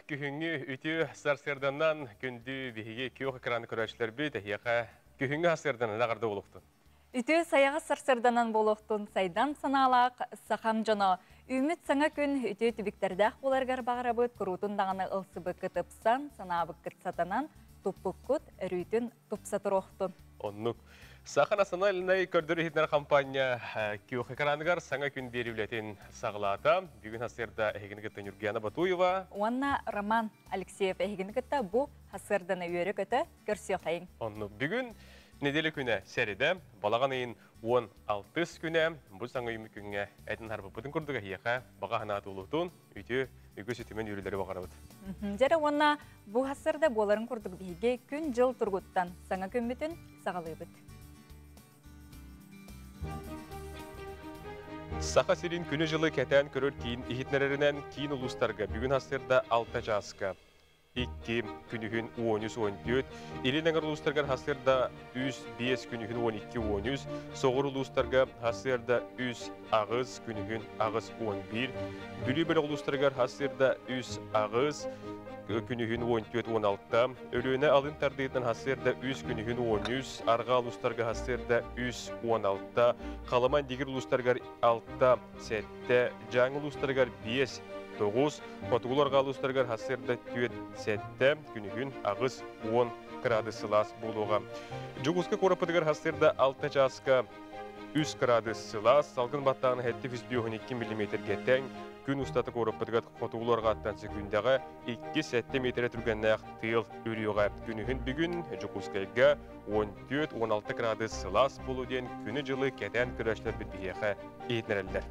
Күһүҥҥү үтүө сарсыарданан күндү биһиги күөх экраны көрөөччүлэрбит эһиэхэ күһүҥҥү сарсыарданан эҕэрдэ буолуохтун. Үтүө сайаҕас сарсыарданан буолуохтун сайдан санаалаах сахам дьоно. Үүммүт саҥа күн үтүө түбүктэрдээх буоларыгар баҕарабыт, куруутун даҕаны ылсыбыккыт ыпсан, санаабыккыт сатанан, туппуккут өрүүтүн тупса туруохтун. Оннук. Саха национальнай көрдөрүү-иһитиннэрэр хампаанньа күөх экраныгар саҥа күн биэрии үлэтин саҕалаата. Бүгүн сарсыарда эһигини кытта Ньургуяна Батуева уонна Роман Алексеев эһигини кытта бу сарсыарданы үөрэ-көтө көрсүөххэйиҥ. Оннук. Бүгүн нэдиэлэ күнэ сэрэдэ, балаҕан ыйын 16 күнэ. Бу саҥа үйүммүт күҥҥэ этин харбыппытын курдук эһиэхэ баҕа санаа туолуутун, үтүө үгүс үтүмэн үөрүүлэри баҕарабыт. Дьэрэ уонна бу сарсыарда буоларын курдук биһиги күн-дьыл туругуттан саҥа күммүтүн саҕалыыбыт. Саха сирин күнү-дьылы кэтээн көрөр киин иһитиннэрэринэн киин улуустарга бүгүн сарсыарда 6 чааска 2 күнүһүн 13-14, илин эҥэр улуустаргар сарсыарда 3-5 күнүһүн 12-13, соҕуруу улуустарга сарсыарда 3-8 күнүһүн 8-11, Бүлүү бөлөх улуустарыгар сарсыарда 3-8 күнүһүн 14-16, Өлүөнэ алын тардыытынан сарсыарда 3 күнүһүн 13, арҕаа улуустарга сарсыарда 3-16, Халыма Индигир улуустарыгар 6-7, Дьааҥы улуустарыгар 5, 9, хотугу арҕаа улуустарыгар сарсыарда 4-7, күнүһүн 8-10 кыраадыс сылаас буолуоҕа. Дьокуускай куораппытыгар сарсыарда 6 чааска 3 кыраадыс сылаас, салгын баттааһына 752 миллиметргэ тэҥ, күн устата куораппытыгар хотугу арҕааттан секүндэҕэ 2-7 миэтэрэ түргэннээх тыал үрүөҕэ. Күнүһүн бүгүн Дьокуускайга 14-16 кыраадыс сылаас буолуо диэн күнү-дьылы кэтээн көрөөччүлэрбит биһиэхэ иһитиннэрэллэр.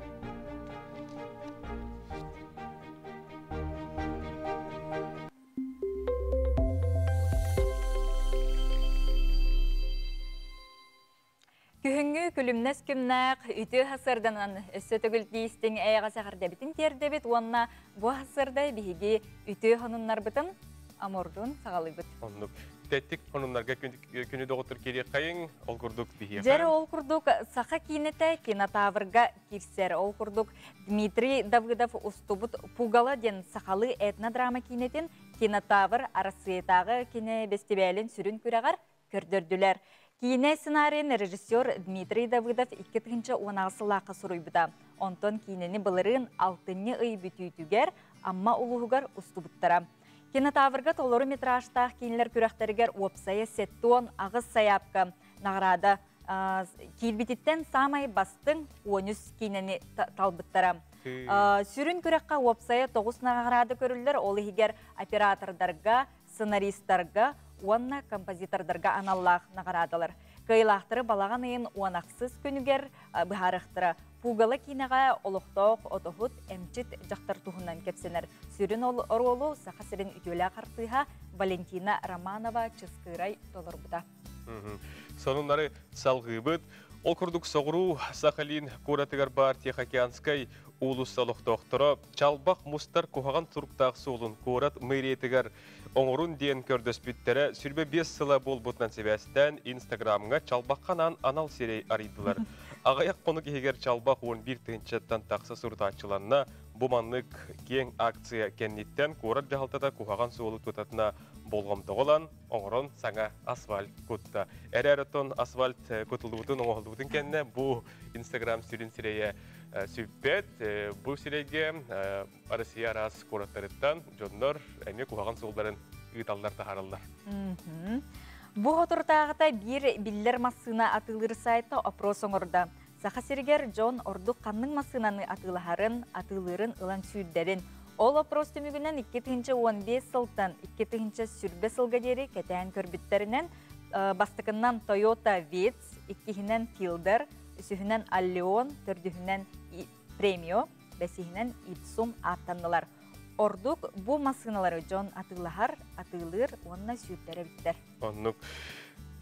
Күһүҥҥү күлүмнэс күмнээх үтүө сарсыарданан өссө төгүл тиистиҥ эйэҕэс эҕэрдэбитин тиэрдэбит уонна бу сарсыарда биһиги үтүө сонуннарбытын амордун саҕалыыбыт. Оннук. Тэттик сонуннарга күнү доҕоттор киириэххэйиҥ, ол курдук биһиэхэ. Дьэр ол курдук саха киинэтэ кинотаврга киирсэр. Ол курдук Дмитрий Давыдов устубут Пугало диэн сахалыы этнодрама киинэтин кинотавр Арассыыйатааҕы кинэ бэстибээлин сүрүн күрэҕэр көрдөрдүлэр. Киинэ сценарийын режиссер Дмитрий Давыдов 2018 сыллаахха суруйбута. Онтон киинэни былырыын алтынньы ый бүтүүтүгэр Амма улууһугар устубуттара. Кинотаврга толору метражтаах киинэлэр күрэхтэригэр уопсайа 78 сайаапка наҕараада киирбититтэн саамай бастыҥ 13 киинэни талбыттара. Сүрүн күрэххэ уопсайа 9 наҕараада көрүллэр, ол иһигэр оператордарга, сценаристарга уонна композитордарга аналлаах наҕараадалар. Кыайыылаахтары балаҕан ыйын 16 күнүгэр быһаарыахтара. Пугало киинэҕэ олохтоох отоһут, эмчит дьахтар туһунан кэпсэнэр. Сүрүн оруолу Саха сирин үтүөлээх артыыһа Валентина Романова Чыскыырай толорбута. Сонуннары салҕыыбыт. Ол курдук соҕуруу Сахалин куоратыгар баар Тихоокеанскай уулусса олохтоохторо чалбах мустар куһаҕан туруктаах суолун куорат мэриятыгар оҥорун диэн көрдөспүттэрэ 25 сыла буолбутунан сибээстээн Инстаграмҥа чалбахха анаан анал сирэй арыйдылар. Аҕыйах хонук иһигэр чалбах 11 тыһыынчаттан тахса сурутааччыланна. Бу маннык киэҥ акция кэнниттэн куорат дьаһалтата куһаҕан суолу тутатына болҕомтоҕо ылан, оҥорон саҥа асфальт кутта. Эрээр оттон асфальт кутуллубутун, оҥоһуллубутун кэннэ бу Инстаграм сүрүн сирэйэ сүппэт. Бу сирэйгэ Россия араас куораттарыттан дьоннор эмиэ куһаҕан суолларын ыыталлар, таһаараллар. Бу соторутааҕыта биир биллэр массыына атыылыыр сайта опрос оҥордо. Саха сиригэр дьон ордук ханнык массыынаны атыылаһарын, атыылыырын ылан сүүрдэрин, ол опрос түмүгүнэн 2015 сылтан 2020 сылга диэри кэтээн көрбүттэринэн, бастакыннан Toyota Vitz, иккиһинэн Fielder, үсүһүнэн Allion, төрдүһүнэн Premio, бэсиһинэн Ipsum ааттаннылар. Ордук бу массыыналары дьон атыылаһар, атыылыыр уонна сүүрдэр эбиттэр. Оннук.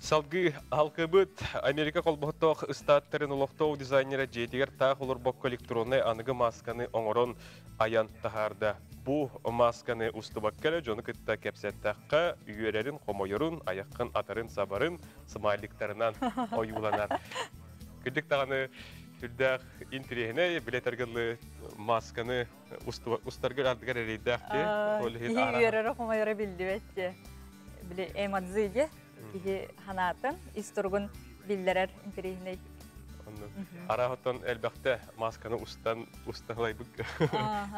Салгыы алкыбыт Америка холбоһуттаах ыстааттарын олохтоох дизайнера дьиэтигэр таах олорбокко электроннай аныгы маасканы оҥорон айан таһаарда. Бу маасканы устубакка эрэ дьону кытта кэпсэттэххэ, үөрэрин, хомойорун, айаххын атарын, сабарын смайликтарынан ойууланар. Кырдьык даҕаны сүрдээх интириэһинэй, билэ таргылы Масканы устаргар ардыгар эрейдээх ди. Киһи үөрэрэ хомойоро биллибэт ди. Били эмодзи киһи ханаатын ис туругун биллэрэр интэриэһинэй. Араһыттан элбэхтэ масканы устан усталайбыт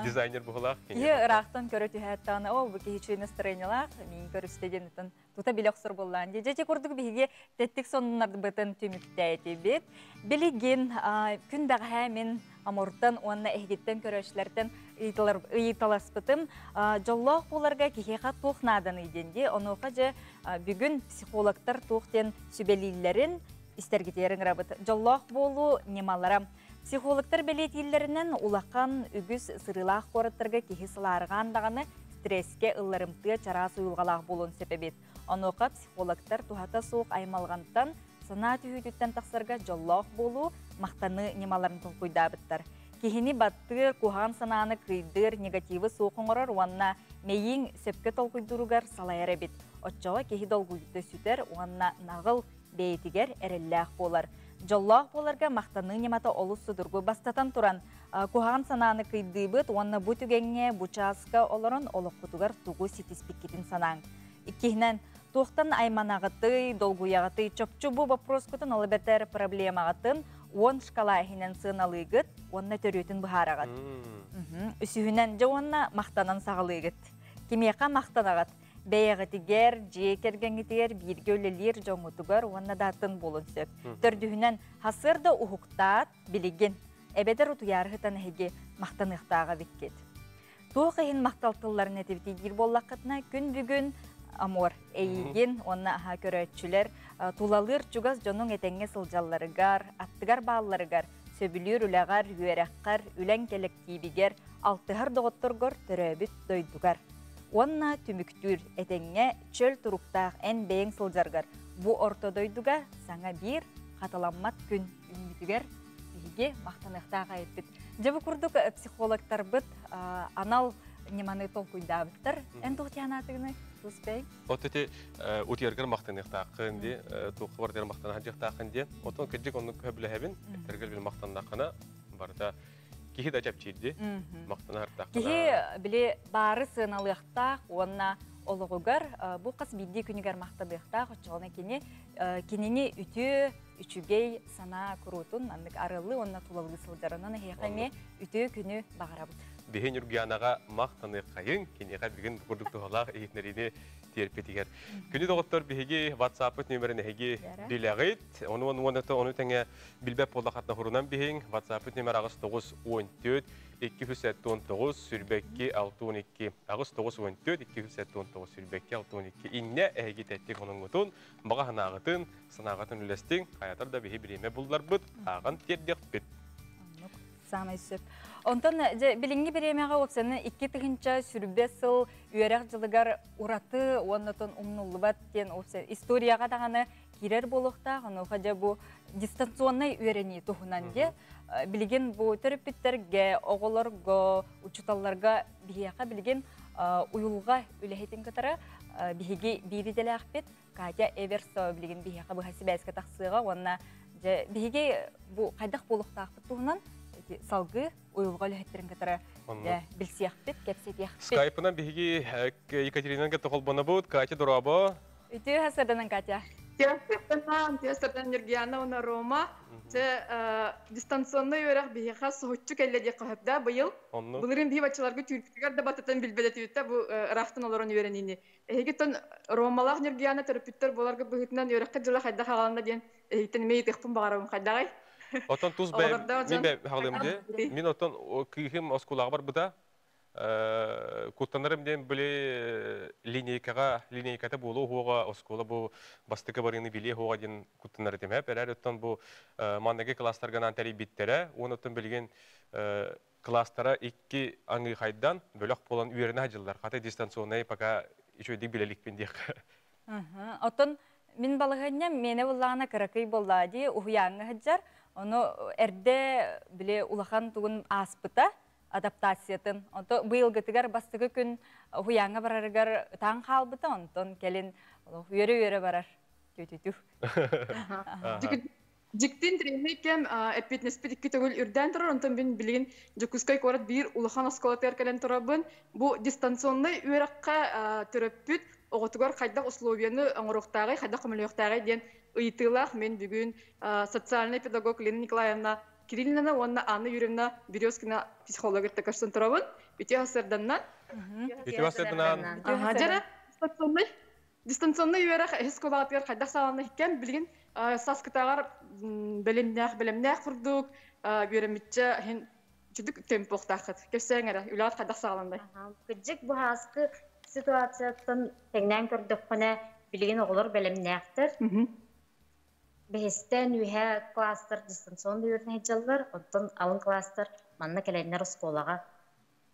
дизайнер буһулаах. Киһи ыраахтан көрө түһээттаҕына, о, бу киһи үчүгэй настроениялаах, миин көрүстэ диэн тута билэ охсор буоллаан. Дьэ, курдук биһиги тэттик сонуннарбытын түмүктээтибит. Билигин күн бэҕэһээ мин Амуртан уонна эһигиттэн көрөөччүлэртэн ыйыталаспытым. Дьоллоох буоларга киһиэхэ туох нааданый диэн дии. Онуоха дьэ бүгүн психологтар туох диэн сүбэлииллэрин истэргитигэр ыҥырабыт. Дьоллоох буолуу ньымалара. Психологтар бэлиэтииллэринэн улахан үгүс сырыылаах куораттарга киһи сылаарҕаан даҕаны стресскэ ылларымтыа чараас уйулҕалаах буолуон сөп эбит. Онуоха психологтар туһата суох аймалҕантан, санаа түһүүтүттэн тахсарга дьоллоох буолуу, махтаныы ньымаларын толкуйдаабыттар. Киһини баттыыр, куһаҕан санааны кыйдыыр, негативы суох оҥорор уонна мэйииҥ сөпкө толкуйдууругар салайар эбит. Оччоҕо киһи долгуйуута сүтэр уонна наҕыл бэйэтигэр эрэллээх буолар. Дьоллоох буоларга махтаныы ньымата олус судургу. Бастатан туран, куһаҕан санааны кыйдыыбыт уонна бу түгэҥҥэ, бу чааска олорон олоххутугар тугу ситиспиккитин санааҥ. Иккиһинэн, туохтан айманаҕытый, долгуйаҕытый, чопчу бу боппуруоскутун ол эбэтэр проблемаҕытын 10 шкала иһинэн сыаналыыгыт уонна төрүөтүн быһаараҕыт. Үсүһүнэн, дьэ уонна махтанан саҕалыыгыт. Кимиэхэ махтанаҕыт? Бэйэҕитигэр, дьиэ кэргэҥҥитигэр, бииргэ үлэлиир дьоҥҥутугар уонна да атын буолуон сөп. Төрдүһүнэн, сарсыарда уһуктаат, билигин, эбэтэр утуйаары сытан эһиги махтаныахтаах эбиккит. Туох иһин махтал тылларын этибитий диир буоллаххытына, күн бүгүн Амор, эйигин уонна аһа көрөөччүлэр тулалыыр чугас дьонуҥ этэҥҥэ сылдьалларыгар, аттыгар баалларыгар, сөбүлүүр үлэҕэр, үөрэххэр, үлэҥ кэлэктиибигэр, алтыһар доҕотторгор, төрөөбүт дойдугар. Уонна түмүктүүр этэҥҥэ чөл туруктаах эн бэйэҥ сылдьаргар бу орто дойдуга саҥа биир хатыламмат күн үүммүтүгэр биһиги махтаныахтаах эбиппит. Дьэ бу курдук психологтарбыт анал ньыманы толкуйдаабыттар. Эн туох диэханаатыгыный тус бэй? От ити утуйаргар махтаныахтааххын ди, туохха барытыгар махтана сылдьыахтааххын диэн. Отон кырдьык оннук сөбүлэһэбин. Этэргэл бил махтаннаххына барыта киһи да чэпчиирди. Махтана сыртаххына. Киһи били баары сыаналыахтаах уонна олоҕугар бу хас биирдии күнүгэр махтаныахтаах оччоҕуна кини кинини үтүө үчүгэй санаа куруутун маннык арыллыы уонна тулалыы сылдьарынан эһиэхэ эмиэ үтүө күнү баҕарабыт. Биһи Ньургуянаҕа махтаныаххайыҥ, киниэхэ бүгүн бу курдук туһалаах иһитиннэриини тиэрпитигэр. Күнү доҕоттор биһиги WhatsApp-ыт нүөмэрин эһиги билэҕит. Ону уонна ону тэҥэ билбэт буоллаххытына хурунан биһиҥ WhatsApp-ыт нүөмэр 8 9 14 279 22 62 8 9 14 279 22 62 иннэ эһиги тэттик онуҥҥутун баҕа санааҕытын, санааҕытын үллэстиҥ, хайатар да биһи бириэмэ булларбыт, ааҕан тиэрдиэхпит. Оннук, саамай сөп. Онтон дьэ билиҥҥи бириэмэҕэ уопсайынан 2020 сыл үөрэх дьылыгар ураты уонна умнуллубат диэн уопсай историяҕа даҕаны киирэр буолуохтаах. Онуоха дьэ бу дистанционнай үөрэнии туһунан дьэ билигин бу төрөппүттэргэ, оҕолорго, учууталларга биһиэхэ билигин уйулҕа үлэһитин кытары биһиги биир идэлээхпит Катя Эверсова билигин биһиэхэ быһа сибээскэ тахсыаҕа уонна дьэ биһиги бу хайдах буолуохтаахпыт туһунан салгыы уйулҕа үлэһиттэрин кытары билсиэхпит, кэпсэтиэхпит. Скайпынан биһиги Екатеринаны кытта холбонобут. Катя, дорообо. Үтүө сарданан, Катя. Тиэстэрдэн Нюргиана уонна Рома. Те дистанционный үөрэх биһиэхэ соһуччу кэллэ диэххэ сөп да быйыл. Былырыын биһи баччаларга түүрбүтүгэр да батытан билбэт этибит бу ыраахтан олорон үөрэниини. Эһигиттэн Ромалаах Нюргиана төрөппүттэр буоларга быһыытынан үөрэххэ дьыла хайдах аҕаланна диэн эһигиттэн эмиэ ыйытыахпын баҕарабын хайдаҕай? Отон тус бэйэм мин бэйэм хаалыам дии. Мин отон кыыһым оскуолаҕа барбыта. Куттанарым диэн били линейкаҕа линейката буолуо уһуоҕа оскуола бу бастакы барыыны билиэ уһуоҕа диэн куттанар этим эп эрээр оттон бу манныгы класстарга тэрийбиттэрэ уонна оттон билигин класстара икки аҥыы бөлөх буолан үөрэнэ сылдьаллар хата дистанционный пока үчүгэйдик билэликпин диэххэ. Оттон мин балаһыанньам миэнэ буллаҕына кыракый буоллаа дии уһуйааҥҥа сылдьар ону эрдэ били улахан тугун ааспыта адаптациятын. Онто быйылгытыгар бастакы күн уһуйааҥҥа барарыгар ытаан хаалбыта, онтон кэлин үөрэ-үөрэ барар. Тү-тү-тү. Дьиктин тренер кэм эппиэтинэспит икки төгүл үрдээн турар, онтон мин билигин Дьокуускай куорат биир улахан оскуолатыгар кэлэн турабын. Бу дистанционнай үөрэххэ төрөппүт оҕотугар хайдах условияны оҥоруохтааҕый, хайдах көмөлөһүөхтээҕий диэн ыйытыылаах мен бүгүн социальный педагог Лена Николаевна Кириллина уонна Анна Юрьевна Березкина психолог кытта көрсөн турабын. Үтүө сарсыарданнан. Үтүө сарсыарданан. Дьара дистанционный дистанционный үөрэх эһис кулаатыгар хайдах саалана иккен билигин саскытааҕар бэлэмнээх бэлэмнээх курдук үөрэммитчэ иһин чүдүк темпохтааххыт кэпсээҥ эрэ үлэҕит хайдах саҕаланнай? Кырдьык, бу ааскы ситуацияттан тэҥнээн көрдөххүнэ, билигин оҕолор бэлэмнээхтэр. Бэһистэн үөһэ класстар дистанционно үөрэнэ сылдьаллар, оттон алын класстар манна кэлэннэр оскуолаҕа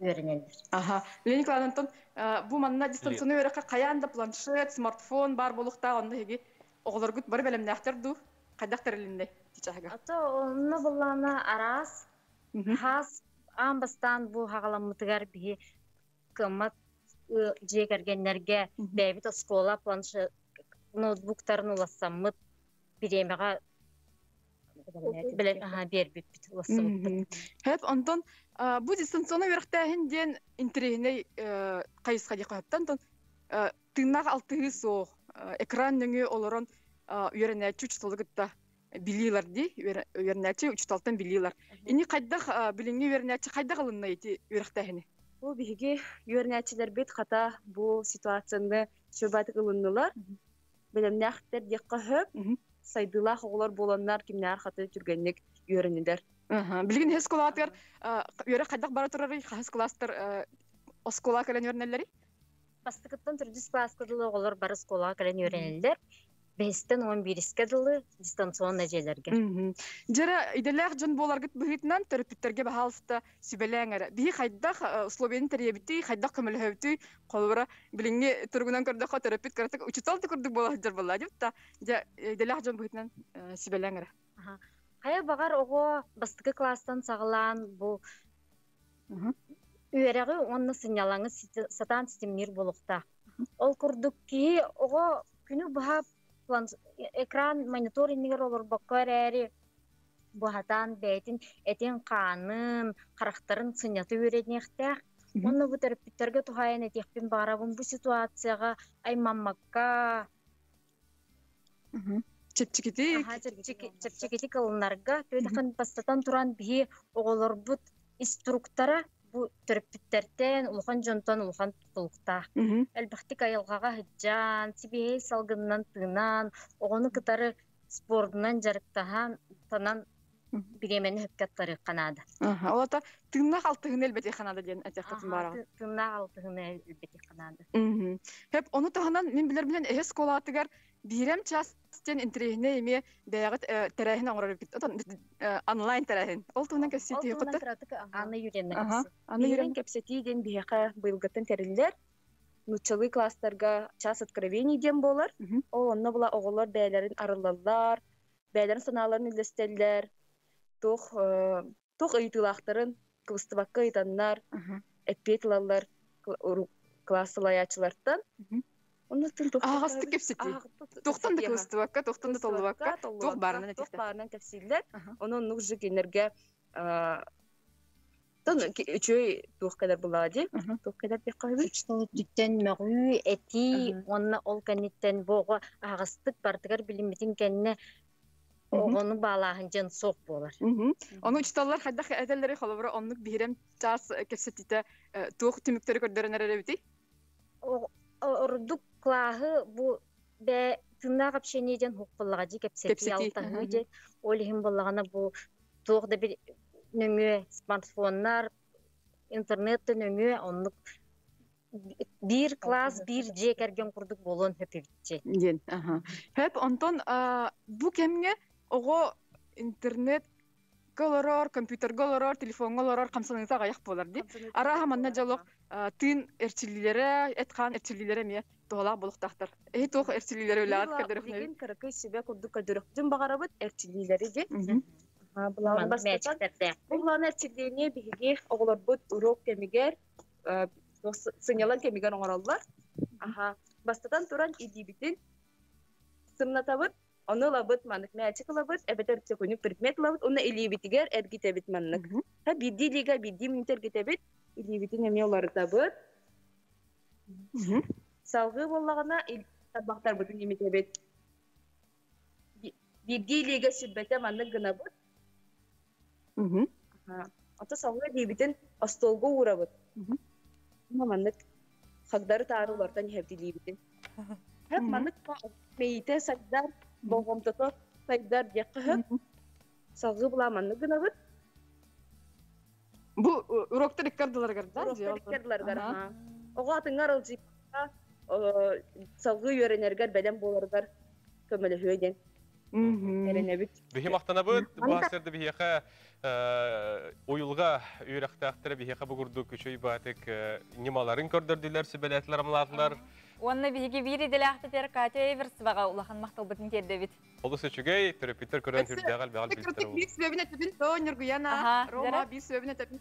үөрэнэллэр. Аха. Лена Николаевна, онтон бу манна дистанционный үөрэххэ хайаан да планшет, смартфон баар буолуохтаах, онно эһиги оҕолоргут бары бэлэмнээхтэр дуу? Хайдах тэрилиннэй чычааһыга? Ото онно буллаана араас хаас аан бастаан бу хаҕаламмытыгар биһи кыаммат дьиэ кэргэннэргэ бэйэбит оскуола планшет ноутбуктарын улассаммыт бириэмэҕэ биэрбиппит улассыбыппыт. Хэп онтон бу дистанционный үөрэхтээһин диэн интэриэһинэй хайысха диэххэ сөптөн онтон тыыннаах алтыһыы суох экран нөҥүө олорон үөрэнээччи учууталы кытта билиилэр дии үөрэнээччи учууталтан билиилэр. Ини хайдах билиҥҥи үөрэнээччи хайдах ылынна ити үөрэхтээһини? Бу биһиги үөрэнээччилэрбит хата бу ситуацияны сүрбаатык ылыннылар. Бэлэмнээхтэр диэххэ сөп. Сайдыылаах оҕолор буоланнар кимнээр хаты түргэнник үөрэнилэр. Билигин эһи оскуолаатыгар үөрэх хайдах бара турарый? Хаһыс класстар оскуола кэлэн үөрэнэллэрий? Бастакыттан төрдүс класска дылы оҕолор бары оскуолаҕа кэлэн үөрэнэллэр. Бэһистэн 11-скэ дылы дистанционно дьиэлэргэ. Дьэрэ идэлээх дьон буоларгыт быһыытынан төрөппүттэргэ баһаалыста сүбэлээҥ эрэ. Биһи хайдах условияны тэрийэбитий, хайдах көмөлөһөбүтүй? Холобура, билиҥҥи туругунан көрдөххө төрөппүт кыратык учуутал да курдук буола сылдьар буолла дии да. Дьэ идэлээх дьон быһыытынан сүбэлээҥ эрэ. Хайа баҕар оҕо бастакы класстан саҕалаан бу үөрэҕи уонна сынньалаҥы сатаан ситимниир буолуохтаах. Ол курдук киһи оҕо күнү быһа экран монитор иннигэр олорбокко эрээри буһатаан бэйэтин этин-хаанын, харахтарын сынньата үөрэниэхтээх. Уонна бу төрөппүттэргэ туһаайан этиэхпин баҕарабын бу ситуацияҕа аймаммакка Чэпчэкитик. Чэпчэкитик ылынарга түөтэхэн бастатан туран биһи оҕолорбут ис туруктара бу төрөппүттэртэн улахан дьонтон улахан тутулуктаах. Элбэхтик айылҕаҕа сылдьан, сибиэһэй салгынынан тыынан, оҕону кытары спордунан дьарыктаһан, танан бириэмэни сөпкө аттарыахха наада. Ол ата тыыннаах алтыһыны элбэтиэххэ наада диэн этиэххитин баараҕын. Тыыннаах алтыһыны элбэтиэххэ наада. Хэп ону таһынан мин билэрбинэн эһэ оскуолатыгар биирем час диэн интэриэһинэй эмиэ бэйэҕит тэрээһин оҥорор эбиккит. Отон онлайн тэрээһин. Ол туһунан кэпсэтии Ол туһунан Анна Юрьевна Анна Юрьевна кэпсэтии диэн биһиэхэ быйылгыттан тэриллэр. Нууччалыы класстарга час откровений диэн буолар. Ол онно була оҕолор бэйэлэрин арыллаллар, бэйэлэрин санааларын үллэстэллэр, туох туох ыйытыылаахтарын кыбыстыбакка ыйытаннар, эппиэт ылаллар класс салайааччылартан. Аһаҕастык кэпсэтии. Туохтан да кыбыстыбакка, туохтан да толлубакка, туох баарынан туох баарынан кэпсииллэр. Ону оннук же кинилэргэ тон үчүгэй туох кэлэр булаа дии. Туох кэлэр диэххэ үһү. Үчүгэй мөҕүү, этии уонна ол кэнниттэн бу оҕо аһаҕастык бардыгар билиммитин кэннэ оҕону баалааһын дьэн суох буолар. Ону учууталлар хайдах этэллэри холобура оннук биһирэм чаас кэпсэтиитэ туох түмүктэри көрдөрөн эрэр эбитий? Ордук клааһы бу бэ тыыннаах общение диэн хук буоллаҕа дии кэпсэтии алтаһыы диэн ол иһин буоллаҕына бу туох да бир нөҥүө смартфоннар интернет да нөҥүө оннук биир класс биир дьиэ кэргэн курдук буолуон сөп эбитчи. Диэн. Хэп онтон бу кэмҥэ оҕо интернет олорор, компьютерга олорор, телефоҥҥа олорор хамсаныыта аҕыйах буолар дии. Арааһа манна дьолох тыын эрчиллиилэрэ, эт-хаан эрчиллиилэрэ эмиэ туһалаах буолуохтаахтар. Эһи туох эрчиллиилэри үлэҕит көрдөрөхнөбүт? Билигин кыракый сүбэ курдук көрдөрөхтүн баҕарабыт эрчиллиилэри ди. Былаан бастатан бу былаан эрчиллиини биһиги оҕолорбут уруок кэмигэр сынньалаҥ кэмигэр оҥороллор. Аха, бастатан туран илиибитин сымнатабыт. Ону ылабыт маннык мээчик ылабыт, эбэтэр төкүнүк предмет ылабыт, уонна илиибитигэр эргитэбит маннык. Ха биирдии илиигэ биирдии мүнүүтэ эргитэбит, илиибитин эмиэ уларытабыт. Салгыы буоллаҕына тарбахтарбытын имитэбит. Биирдии илиигэ сүрбэтэ маннык гынабыт. Ото салгыы илиибитин остуолга уурабыт. Маннык хагдары таары улартан иһэбит илиибитин. Хөп маннык мэйиитэ сайдар, болҕомтото сайдар диэххэ хөп. Салгыы булаа маннык гынабыт. Бу уроктар иккардыларыгар да? Уроктар иккардыларыгар, аха. Оҕо атыҥҥа аралдьыйбакка салгыы үөрэнэргэр бэлэм буоларыгар көмөлөһүө диэн эрэнэбит. Биһи махтанабыт, бу сырды биһиэхэ уйулга үөрэхтээхтэрэ биһиэхэ бу курдук үчүгэй баатык ньымаларын көрдөрдүлэр, сүбэлээтилэр, амлаатылар. Уонна биһиги биир идэлээхтитер Катя Эверсваҕа улахан махталбытын тиэрдэбит. Олус үчүгэй, төрөппүттэр көрөн сүрдээҕэ элбэҕи билбиттэр. Биир сүбэбин этэбин, то Ньургуяна, Рома биир сүбэбин этэбин.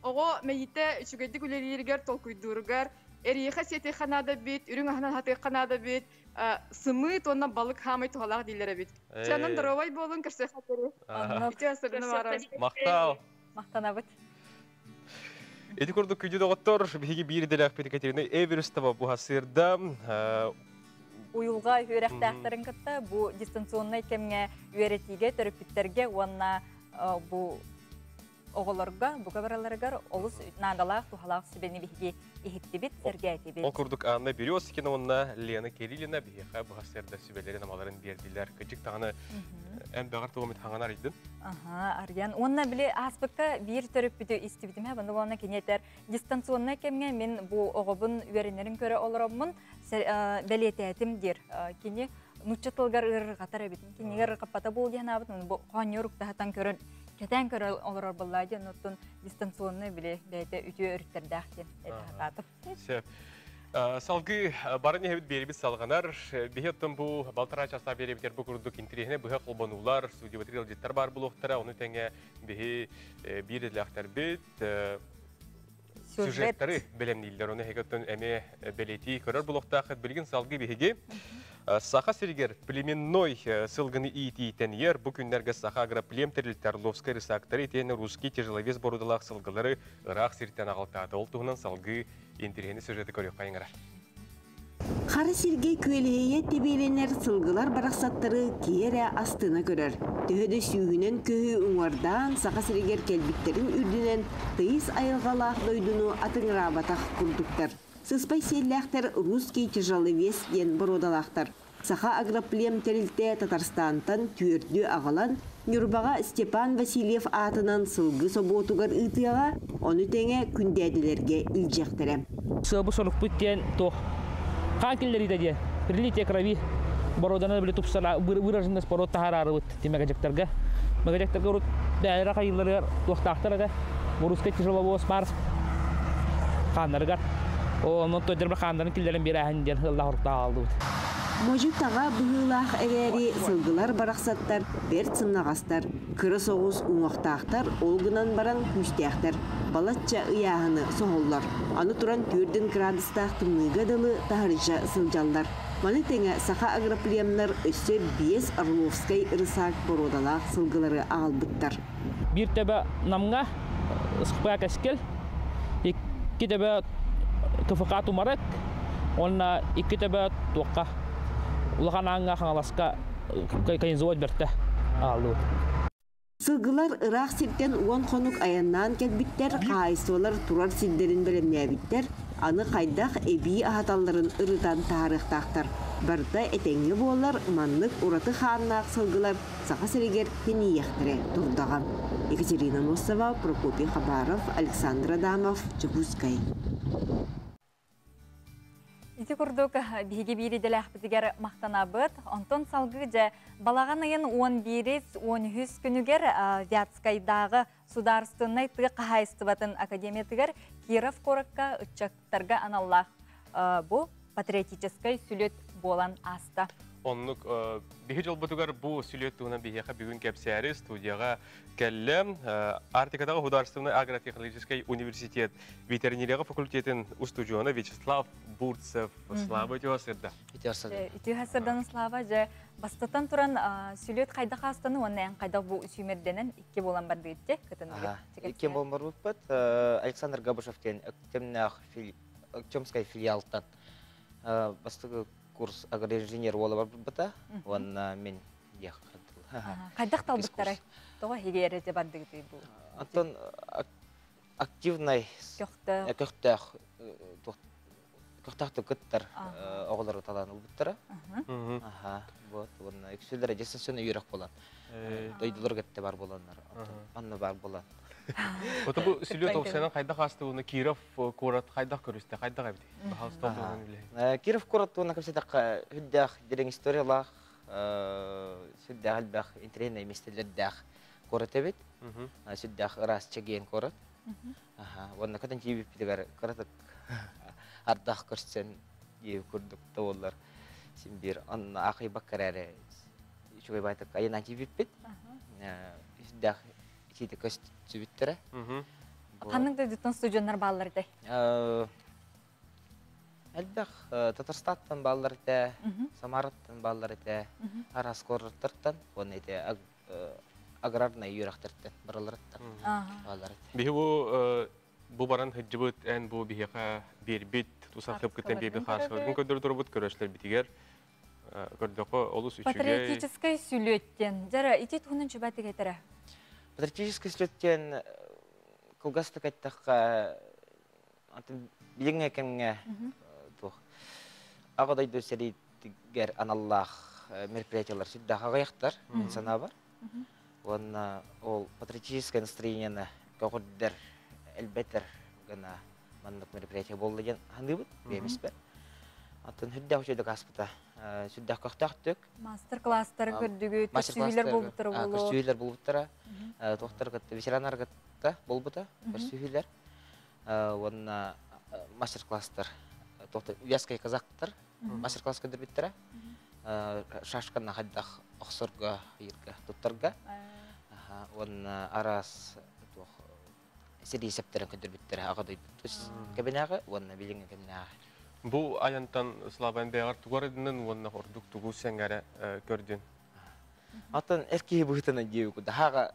Оҕо мэйиитэ үчүгэйдик үлэлииригэр, толкуйдууругар, эриэхэ сиэтиэххэ наада бит, үрүҥ аһынан хатыахха наада бит, сымыыт уонна балык хаамай туһалаах дииллэр эбит. Чанан доровай буолун, көрсүөххэ диэри. Махтал. Махтанабыт. Ити курдук күндү доҕоттор, биһиги биир идэлээхпит Екатерина Эверстова буһасырда уйулҕа үөрэхтээхтэрин кытта бу дистанционнай кэмҥэ үөрэтиигэ төрөппүттэргэ уонна бу оҕолорго бука бараларыгар олус наадалаах туһалаах сүбэни биһиги иһиттибит, сэргээтибит. Ол курдук Анна Березкина уонна Лена Кириллина биһиэхэ быһасырда сүбэлэрин амаларын биэрдилэр. Кыдьык даҕаны эн бэҕэр тугу хаҥан арыйдын? Аха, арыйан. Уонна били ааспыкка биир төрөппүтү истибитим һэ, баны кини этэр дистанционнай кэмҥэ мин бу оҕобун үөрэнэрин көрө олороммун бэлиэтээтим диир. Кини нуучча тылыгар ыарырҕатар эбит. Кинигэр ыарырҕаппата буол диэн аабыт, бу хоонньуур уктаһатан көрөн кэтээн көрө олорор буоллаа диэн, оттон дистанционный били бэйэтэ үтүө өрүттэрдээх диэн этэ сатаатым. Сөп. Салгыы барын иһэбит биэрибит салҕанар. Биһи оттон бу балтараа чаастаах биэрибитер бу курдук интириэһинэ быһа холбонуулар, студиябытыгар ыалдьыттар баар булуохтара. Ону тэҥэ биһи биир идэлээхтэрбит сюжеттары бэлэмнииллэр. Ону эһиги оттон эмиэ бэлиэтии көрөр булуохтааххыт. Билигин салгыы биһиги Саха сиригэр племенной сылгыны иитии тэнийэр. Бу күннэргэ Саха агроплем тэрилтэ Орловскай рысактары итиэннэ русский тяжеловес боруодалаах сылгылары ыраах сиртэн аҕалтаата. Ол туһунан салгыы интэриэһинэй сюжеты көрүөххэ ыҥырар. Хара сиргэ күөлэһийэ тэбиэлэнэр сылгылар барахсаттары киһи эрэ астына көрөр. Төһө да сүүһүнэн көһү уҥуордаан Саха сиригэр кэлбиттэрин үрдүнэн тыйыс айылҕалаах дойдуну атыҥыраабатах курдуктар. Сыспай сиэллээхтэр «Русский тяжеловес» диэн боруодалаахтар. Саха агроплем тэрилтэ Татарстантан түөрдү аҕалан, Ньурбаҕа Степан Васильев аатынан сылгы собуотугар ыытыаҕа, ону тэҥэ күндээдилэргэ илдьиэхтэрэ. Сыабы сорукпут диэн туох хаан киллэриитэ диэн прилитие крови бороданы били тупсара выраженность пород таһаарарыбыт тимэгэдьэктэргэ мэгэдьэктэргэ урут бэйэлэрэ хайыыларыгар туохтаахтар этэ русский тяжеловоз Марс хааннарыгар онон тойдорба хааннарын киллэрэн биэрээһин диэн ылла хоруктаах алдыбыт. Модьу таҕа быһыылаах эрээри сылгылар барахсаттар бэрт сымнаҕастар, кыра соҕус уҥуохтаахтар, ол гынан баран күүстээхтэр. Балачча ыйааһыны соһоллор. Аны туран 4 градустаах тымныыга дылы таһырдьа сылдьаллар. Маны тэҥэ саха агроплемнар өссө 5 Орловскай рысак боруодалаах сылгылары аҕалбыттар. Биир төбө Намҥа СХП Кэскил, икки төбө КФК Тумарык, уонна икки төбө туохха Улахан Ааҥҥа Хаҥаласка конезовод бэртэ ааллыбыт. Сылгылар ыраах сиртэн 10 хонук айаннаан кэлбиттэр, хаһаайыстыбалар турар сирдэрин бэлэмнээбиттэр, аны хайдах эбии аһаталларын ырытан таһаарыахтаахтар. Барыта этэҥҥэ буоллар, маннык ураты хааннаах сылгылар Саха сиригэр тэнийиэхтэрэ турдаҕа. Екатерина Носова, Прокопий Хабаров, Александр Адамов, Дьокуускай. Ити курдук биһиги биир идэлээхпитигэр махтанабыт. Онтон салгыы дьэ балаҕан ыйын 11-13 күнүгэр Вятскайдааҕы судаарыстыбаннай тыа хаһаайыстыбатын академиятыгар Киров куоракка ыччаттарга аналлаах бу патриотическай сүлүөт буолан ааста. Оннук биһи дьолбутугар бу сүлүөт туһунан биһиэхэ бүгүн кэпсээри студияҕа кэллэ. Арктикатааҕы художественнай агротехнологическай университет ветеринарияҕа факультетын устудьуона Вячеслав Бурцев. Слава үтүө сырда. Үтүө сырда. Үтүө сырдан Слава же бастатан туран сүлүөт хайдах астаны уонна эн хайдах бу сүүмэрдэнэн икки буолан бардыытте кытынныгы. Икки буолан барбыппыт. Александр Габышев диэн Өктөмнөөх Өктөмскай филиалтан бастакы курс агроинженер буола барбыта уонна мин диэх Хайдах талбыттарай? Тоҕо хигиэрэ те бардыгытый бу? Антон активнай көхтөөх көхтөөх көхтөөхтүк кыттар оҕолору талаан ылбыттара. Аха, вот уонна үксүлэрэ дистанционный үөрэх буолан дойдулар кытта бар буоланнар онно бар буолан. Ото бу сүлүөт опсайынан хайдах аастыбыны Киров куорат хайдах көрүстэ, хайдах эбит? Баһаалыста туһунан үлэһит. Киров куорат туһунан кэпсэтэххэ сүрдээх дириҥ историялаах, сүрдээх элбэх интэриэһинэй миэстэлэрдээх куорат эбит. Сүрдээх ыраас чэгиэн куорат. Уонна кытын тиийбиппитигэр кыратык ардах көрсөн диэбит курдук да буоллар син биир онно аахайбакка эрээри үчүгэй баайтык айаннаан тиийбиппит. Сүрдээх итиитэ көстүбүттэрэ. Ханнык дойдуттан студеннар бааллар этэй? Элбэх Татарстаттан бааллар этэ, Самараттан бааллар этэ, араас куораттартан уонна ити аграрнай үөрэхтэртэн бараларыттан бааллар этэ. Биһи бу бу баран сылдьыбыт эн бу биһиэхэ биэрбит тусахып кыттан биэрбит хаарсыларгын көрдөрө турбут көрөөччүлэрбитигэр көрдөхө олус үчүгэй. Патриотическай сүлүөттен. Жара ити туһунан чубатык этэрэ. Патриотическай сүлүөттен кылгастык эттэххэ атын билиҥҥэ кэмҥэ туох аҕа дойду сэриитигэр аналлаах мероприятиялар сүрдээх аҕыйахтар мин санаабар. Уонна ол патриотическое настроениены көҕүрдэр, элбэтэр гына маннык мероприятие буолла диэн саныыбыт бэйэмиспэр. Атын сүрдээх үчүгэйдик ааспыта. Сүрдээх көхтөөхтүк. Мастер-класстары көрдүгүт, көрсүһүүлэр буолбуттара буолуо. Көрсүһүүлэр буолбуттара. Туохтар кытта, ветераннар кытта буолбута, көрсүһүүлэр. Уонна мастер-класстар, туохта вязкай казактар мастер-класс көрдөрбүттэрэ. Шашканы хайдах охсорго, ыйырга, туттарга. Уонна араас туох сэрии сэптэрин көрдөрбүттэрэ аҕа дойдубут кэбинээҕи уонна билиҥҥи кэмнээҕи. Бу айантан Слава бэйэҕэр тугу арыйдынын уонна ордук тугу сэҥээрэ көрдүн? Атын эр киһи быһыытынан диэбит хаага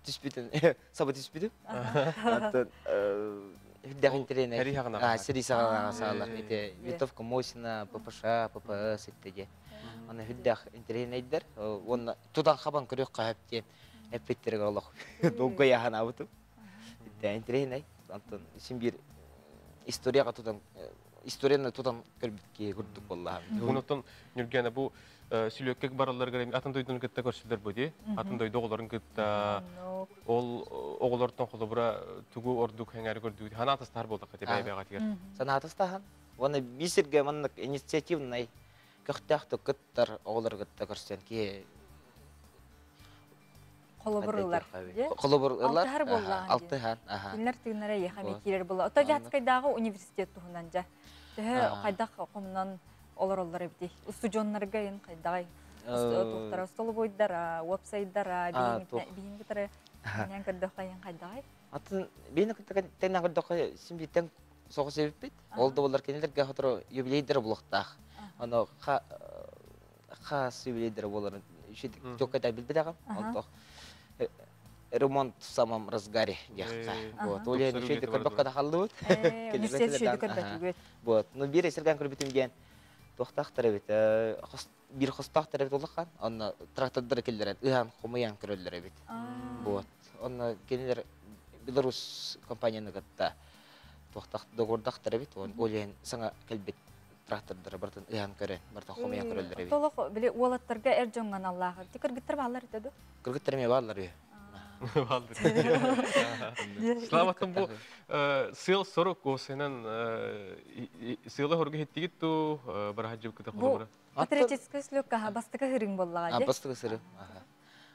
түспүтүн саба түспүтүм. Атын үрдээх интэриэнэ. Сэрии саҕана. Сэрии саҕана саалар. Ити винтовка Мосина, ППШ, ППС итте Аны үрдээх интэриэнэйдэр уонна тутан хабан көрүөх хаһап диэн эппиттеригэр олох долгуйа санаабытым. Интэриэһинэй. Антон син биир историяға тутан историяны тутан көрбүт киһи курдук буоллаҕым. Онтон Нүргэнэ бу сүлүөккэ баралларыгар атын дойдуну кытта көрсүллэр бу дии. Атын дойду оҕолорун кытта ол оҕолортон холобура тугу ордук хэҥээри көрдүгүт санаатастаһар буоллахха ти бэйэ-бэйэҕитигэр. Санаатастаһан. Уонна биир сиргэ маннык инициативнай көхтөөхтүк кыттар оҕолору кытта көрсөн киһи Холобур ылар. Холобур ылар. Алтыһар буоллаҕын. Алтыһар. Кинилэр тыыннара эйиэхэ эмиэ киирэр буолла. Ото Вятскайдааҕы университет туһунан дьэ. Төһө хайдах хомунан олороллор эбитий? Устудьуоннарга ин хайдаҕай? Туохтара столобуйдара, уопсайдара, биһин кытары инэн көрдөххө ин хайдаҕай? Атын биһини кытта тэҥнээн көрдөххө син бииртэн соҕус эбиппит. Ол да буоллар кинилэргэ сотору юбилейдара булуохтаах. Ону хас юбилейдара буоларын чуолкайдаан билбэтэҕим. Онтох ремонт в самом разгаре диэххэ. Вот, ол иһин үчүгэйдик көрбөккө да халлыбыт. Университет үчүгэйдик көрбөтүгүт. Вот, ну биир сиргэн көрбүтүм диэн туохтаахтар эбит, биир хостоохтор эбит улахан, онно трактордары киллэрэн ыһан хомуйан көрөллөр эбит. Вот, онно кинилэр Беларусь компанияны кытта туохтах договордахтар эбит, ол иһин саҥа кэлбит трактордары барытын ыһан көрөн, барытын хомуйан көрөллөр эбит. Толох били уолаттарга эр дьоҥҥо аналлаах. Кыргыттар бааллар этэ ду? Кыргыттар эмиэ бааллар үһү. Славаттан бу сыал сорук осынан сыала хорга хиттигит ту барахаджыбыкыта холобура. Патриотическай слөккаха бастакы хырың боллаға. Бастакы сыры.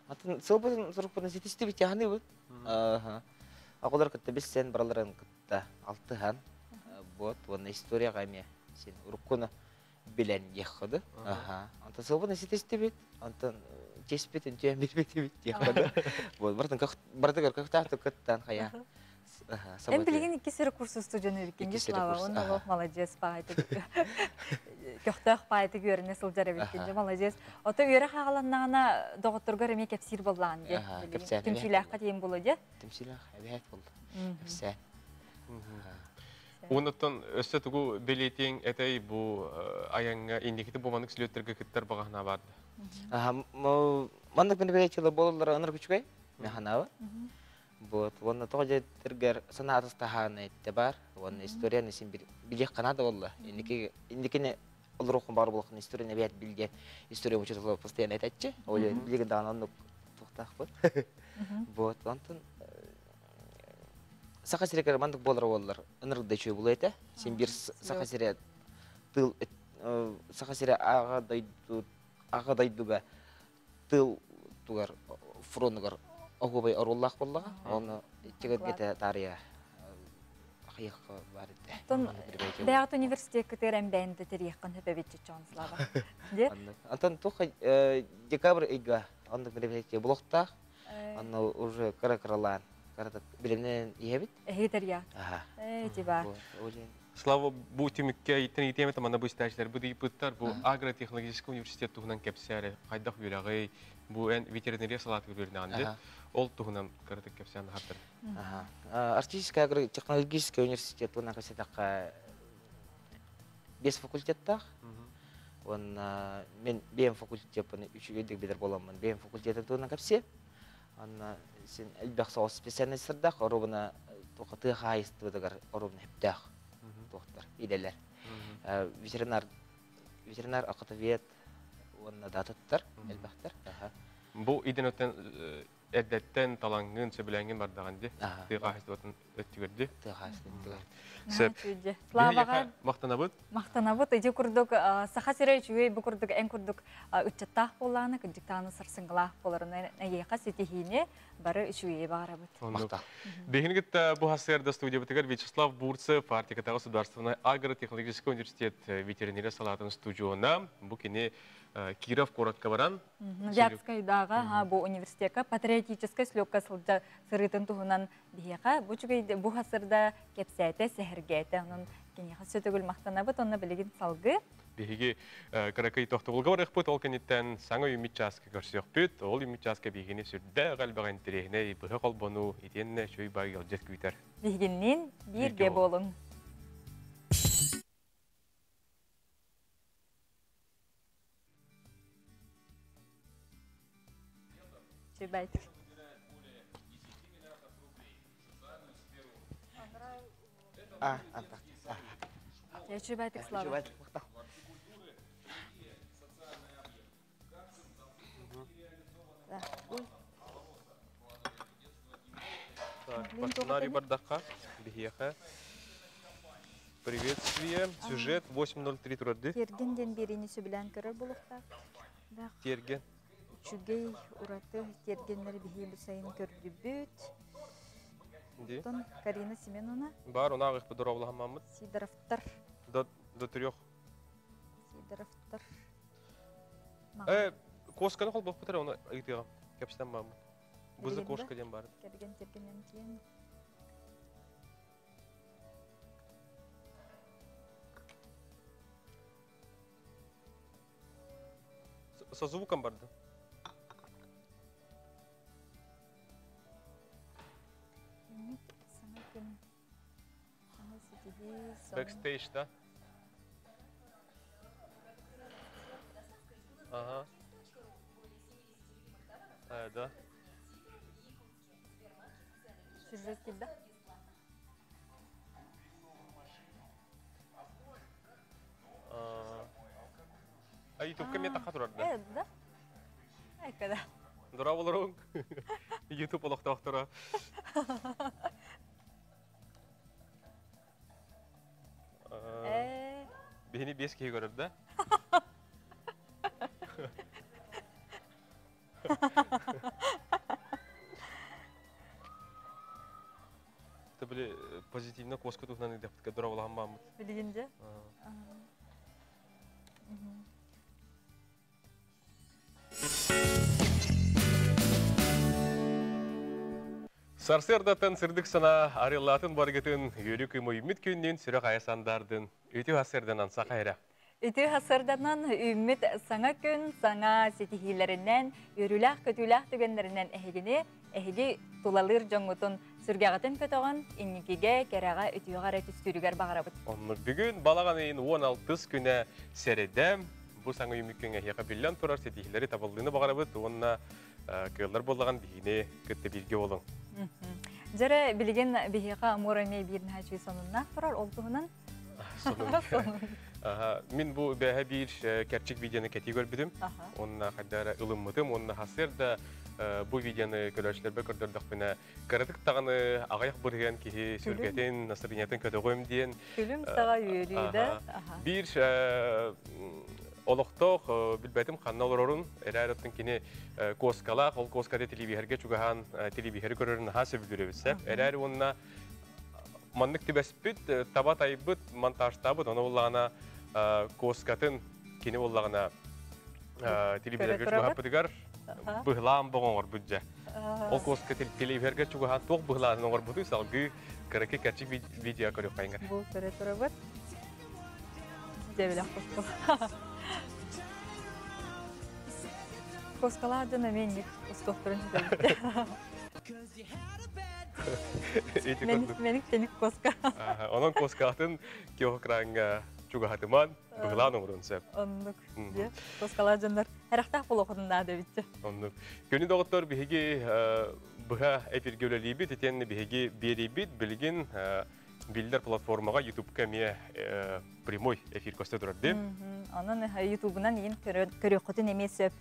Атын сылбытын сорукпутун ситистибит яханыбыт. Аголар кытта билсен бараларын кытта алтыхан. Вот, уонна историяға эмиэ син уруккуну Билэн диэххэ Аха. Онтон сылбын ситистибит, онтон чеспит үнтүөн билбитибит диэххэ Вот бартыгар көхтөөхтүк кыттан хая. Эн билигин икки сири курс студент эбиккин Слава, он олох молодец паайты. Көхтөөх паайты үөрэнэ сылдьар эбиккин, молодец. Ото үөрэх хааланнаҕына доҕотторгор эмиэ кэпсиир боллаан дии. Түмсүүлээххэ тиийэн буолуо дии. Түмсүүлээх эбээт болду. Кэпсээн. Оннуттан өссө тугу билиэтиҥ этэй бу айаҥҥа инникити бу маннык сүлүөттэргэ кыттар баҕаһына барды? Маннык мероприятиялар буолаллара ынырык үчүгэй, механаба. Вот, уонна тоҕо дьиэтергэр санаатыс таһааны этте бар, уонна историяны син билиэх канада болла. Инники инникини олоруоххун баар буолаххын историяны эбээт бил диэн история учуутала постоянно этэтчи. Ол билигин даҕаны оннук туохтаахпыт. Вот, онтон Саха сиригэр маннык буолар буоллар ынырык да үчүгэй буолуо этэ. Син биир Саха сирэ тыл Саха сирэ аҕа дойду аҕа дойдуга тыл тугар фронугар оһуобай оруоллаах буоллаҕа. Оны иччигэргэтэ таарыйа хайыахха баар этэ. Оттон бэйэҕит университеккытыгар эмбээн да тэрийиэххин сөп эбит Чон Слава. Де? Антон туох декабрь ыйга оннук мероприятие булуохтаах. Онно уже кыра-кыралаан кыратык билимнэн иһэбит. Эһиги я. Э, тиба. Слава, бу түмүккэ иттен итиэмэ манна бу истээчилэр бу дыйпыттар бу агротехнологический университет туһунан кэпсээри хайдах үөрэҕий бу эн ветеринария салаатыгар үөрэнэҕин ол туһунан кыратык кэпсээн аһартар. Арктический агротехнологический университет туһунан кэпсэтэххэ биэс факультеттаах. Уонна мен бэйэм факультеппын үчүгэйдик билэр буоламмын бэйэм факультетым туһунан кэпсиэм. Онно син элбэх соҕус специальностардаах, оруобуна туохха тыа хаһаайыстыбатыгар оруобуна сөптөөх туохтар идэлэр. Ветеринар ветеринар охотовед уонна да атыттар элбэхтэр. Бу иден өттен эрдэттэн талаҥҥын, сөбүлээҥҥин бардаҕын дии. Тыа хаһаайыстыбатын өттүгэр дии. Тыа хаһаайыстыбатын өттүгэр. Сөп. Славаҕа махтанабыт. Махтанабыт. Ити курдук Саха сирэ үчүгэй бу курдук эн курдук ыччаттаах буоллаҕына кырдьыктааны сарсыҥҥылаах буоларын эйиэхэ ситиһиини бары үчүгэйи баҕарабыт. Махтал. Биһигини кытта бу сарсыарда студиябытыгар Вячеслав Бурцев, Арктикатааҕы государственнай агротехнологическай университет ветеринария салаатын студиона. Бу кини Киров куоракка баран Вятскайдааҕы бу университекка патриотическай слёкка сылдьа сырыытын туһунан биһиэхэ бу үчүгэй бу хасырда кэпсээтэ, сэһэргээтэ. Онон киниэхэ сөтөгүл махтанабыт, онно билигин салгыы. Биһиги кыракый тохтобулга барыахпыт, ол кэнниттэн саҥа үүммүт чааска көрсүөхпүт. Ол үүммүт чааска биһигини сүрдээх элбэх интэриэһинэй быһа холбонуу итиэннэ үчүгэй баай ыалдьыт күүтэр. Биһигинниин бииргэ буолуҥ. Чебайтик. А, антах. Я Чебайтик Слава. Так, Портунари бардаха, биһиэхэ. Приветствие. Сюжет 8.03 турарды. Терген ден берини сөбүлээн көрөр булуктаах. Терген. Үчүгэй ураты тергеннери биһи бу сайын көрдүбүт. Оттон Карина Семеновна. Бар, она ағых бұдыра Сидоровтар. До, до трех. Сидоровтар. Э, косканы қол бұқтар, оны ыйтыға. Кәпстен бамын. Бузы кошка ден бар. Терген тергеннен кейін. Со звуком барды. Бэкстейдж, да? Ага. А, да. Сюжет да? А ютубка мен таққа тұрарды. Э, да? Айкада. Дора болырың. Ютуб олықтақтыра. Э. Бихини бес кей көрір, да? Табили позитивно коска туһунан идехтке дора болахан бааммыт. Билигинже? Сарсыардаттан сырдык санаа арыаллаатын баргытын, үөрүү кыымы үүммүт күннүүн сүрэх айа сандаардын, үтүө сарсыарданан саха эрэ. Үтүө сарсыарданан үүммүт саҥа күн, саҥа ситиһиилэринэн, үөрүүлээх-көтүүлээх түгэннэринэн эһигини, эһиги тулалыыр дьоҥҥутун сүргэҕитин көтөҕөн, инникигэ, кэрэҕэ, үтүөҕэ эрэ түстүүрүгэр баҕарабыт. Оннук бүгүн балаҕан ыйын 16 күнэ сэрэдэ. Бу саҥа үүммүт күҥҥэ эһиэхэ биллэн турар ситиһиилэри табыллыыны баҕарабыт уонна кыаллар буоллаҕын биһигини кытта бииргэ буолуҥ. Дьэрэ билигин биһиэхэ Амур эмиэ биир наһаа сонуннаах турар, ол туһунан Мин бу бэһэ биир кэрчик видеоны кэтии көрбүтүм. Онна хайдара ылыммытым, онна хасыр да бу видеоны көрөөччүлэрбэ көрдөрдөхпүнэ кыратык даҕаны аҕыйах бырыһыан киһи сүргэтин, настроениетын көтөҕүм диэн. Күлүм саҕа үөрүү да. Биир олохтоох билбэтим ханна олорорун, эрээр оттон кини куоскалаах, ол куоската телевизорга чугаһаан телевизоры көрөрүн наһаа сөбүлүүр эбит сөп. Эрээр уонна маннык түбэспит, таба тайбыт, монтажтаабыт, ону буллаҕына куоскатын кини буллаҕына телевизорга чугаһаппытыгар быһылаан боҕ оҥорбут дьэ. Ол куоска телевизорга чугаһаан туох быһылаанын оҥорбутуй салгыы кыракый кэрчик видео көрүөххэйиҥ. Бу көрө турабыт. Дьэбилэх куоска. Куоскалаах дьон эмиэ инник устуохтарын сүтэрбит. Мэник тэник куоска. Онон куоскаатын киокраҥҥа чугаһатыман быһылаан оҥорун сөп. Оннук. Куоскалаах дьоннор эрэхтээх буолуоххутун наада эбитчэ. Оннук. Күнү доҕоттор биһиги быһа эфиргэ үлэлиибит, итиэннэ биһиги биэрийбит билигин биллэр платформаҕа Ютубка эмиэ прямой эфир көстө турар дии. Онон Ютубунан иин көрүөххүтүн эмиэ сөп.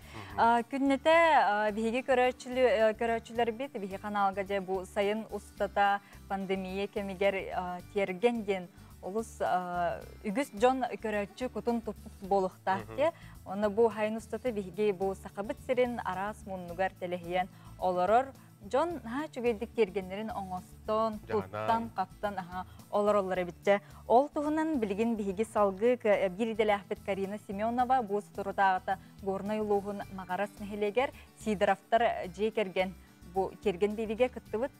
Күннэтэ биһиги көрөөччүлэрбит биһи каналга дьэ бу сайын устата пандемия кэмигэр тиэргэн диэн олус үгүс дьон көрөөччү кутун туппут буолуохтаах дии. Онно бу сайын устата биһиги бу Сахабыт сирин араас муннугар тэлэһийэн олорор дьон наһаа үчүгэйдик тиэргэннэрин оҥостон, туттан-хаптан аха олороллор эбитчэ. Ол туһунан билигин биһиги салгыы биир идэлээхпит Карина Семенова бу соторутааҕыта Горнай улууһун Маҕарас нэһилиэгэр Сидоровтар дьиэ кэргэн бу тиэргэн биэриигэ кыттыбыт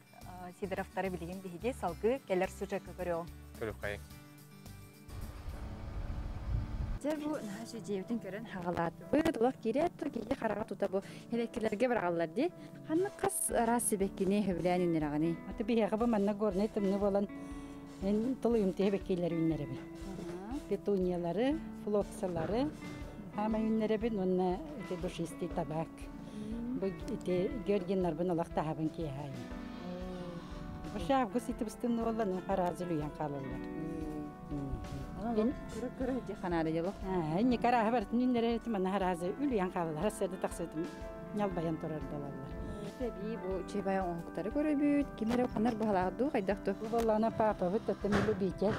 Сидоровтары билигин биһиги салгыы кэлэр сюжекка көрүөҕүҥ. Көрүөххэйиҥ. Дьэ бу наһаа дьиэбитин көрөн хаҕалаатыбыт. Олох киирээт да киһи хараҕа тута бу сибэккилэргэ быраҕаллар дии. Ханнык хас араас сибэккини сөбүлээн үүннэрэҕиний? Аты биһиэхэ бу манна горнай тымныы буолан мен тулуйумтуйа сибэккилэр үүннэрэбин. Петуниялары, флоксалары хаамай үүннэрэбин уонна ити душистый табак. Бу ити георгиннарбын олох таһабын киэһээйин. Бу август ити быстынны буолла, хараазы үлүйэн хаалаллар. Көрө-көрө дьэ ханаара дьоло. Инник арааһы барытын үннэрэ манна хараазы үлүйэн хаалалар, сырды тахсытым ньалбайан турар буолаллар. Эбии бу чебай оҥоһуктары көрөбүт, ким эрэ ханар баһалаах дуу, хайдах дуу? Бу буоллаҕына паапабыт оттон любитель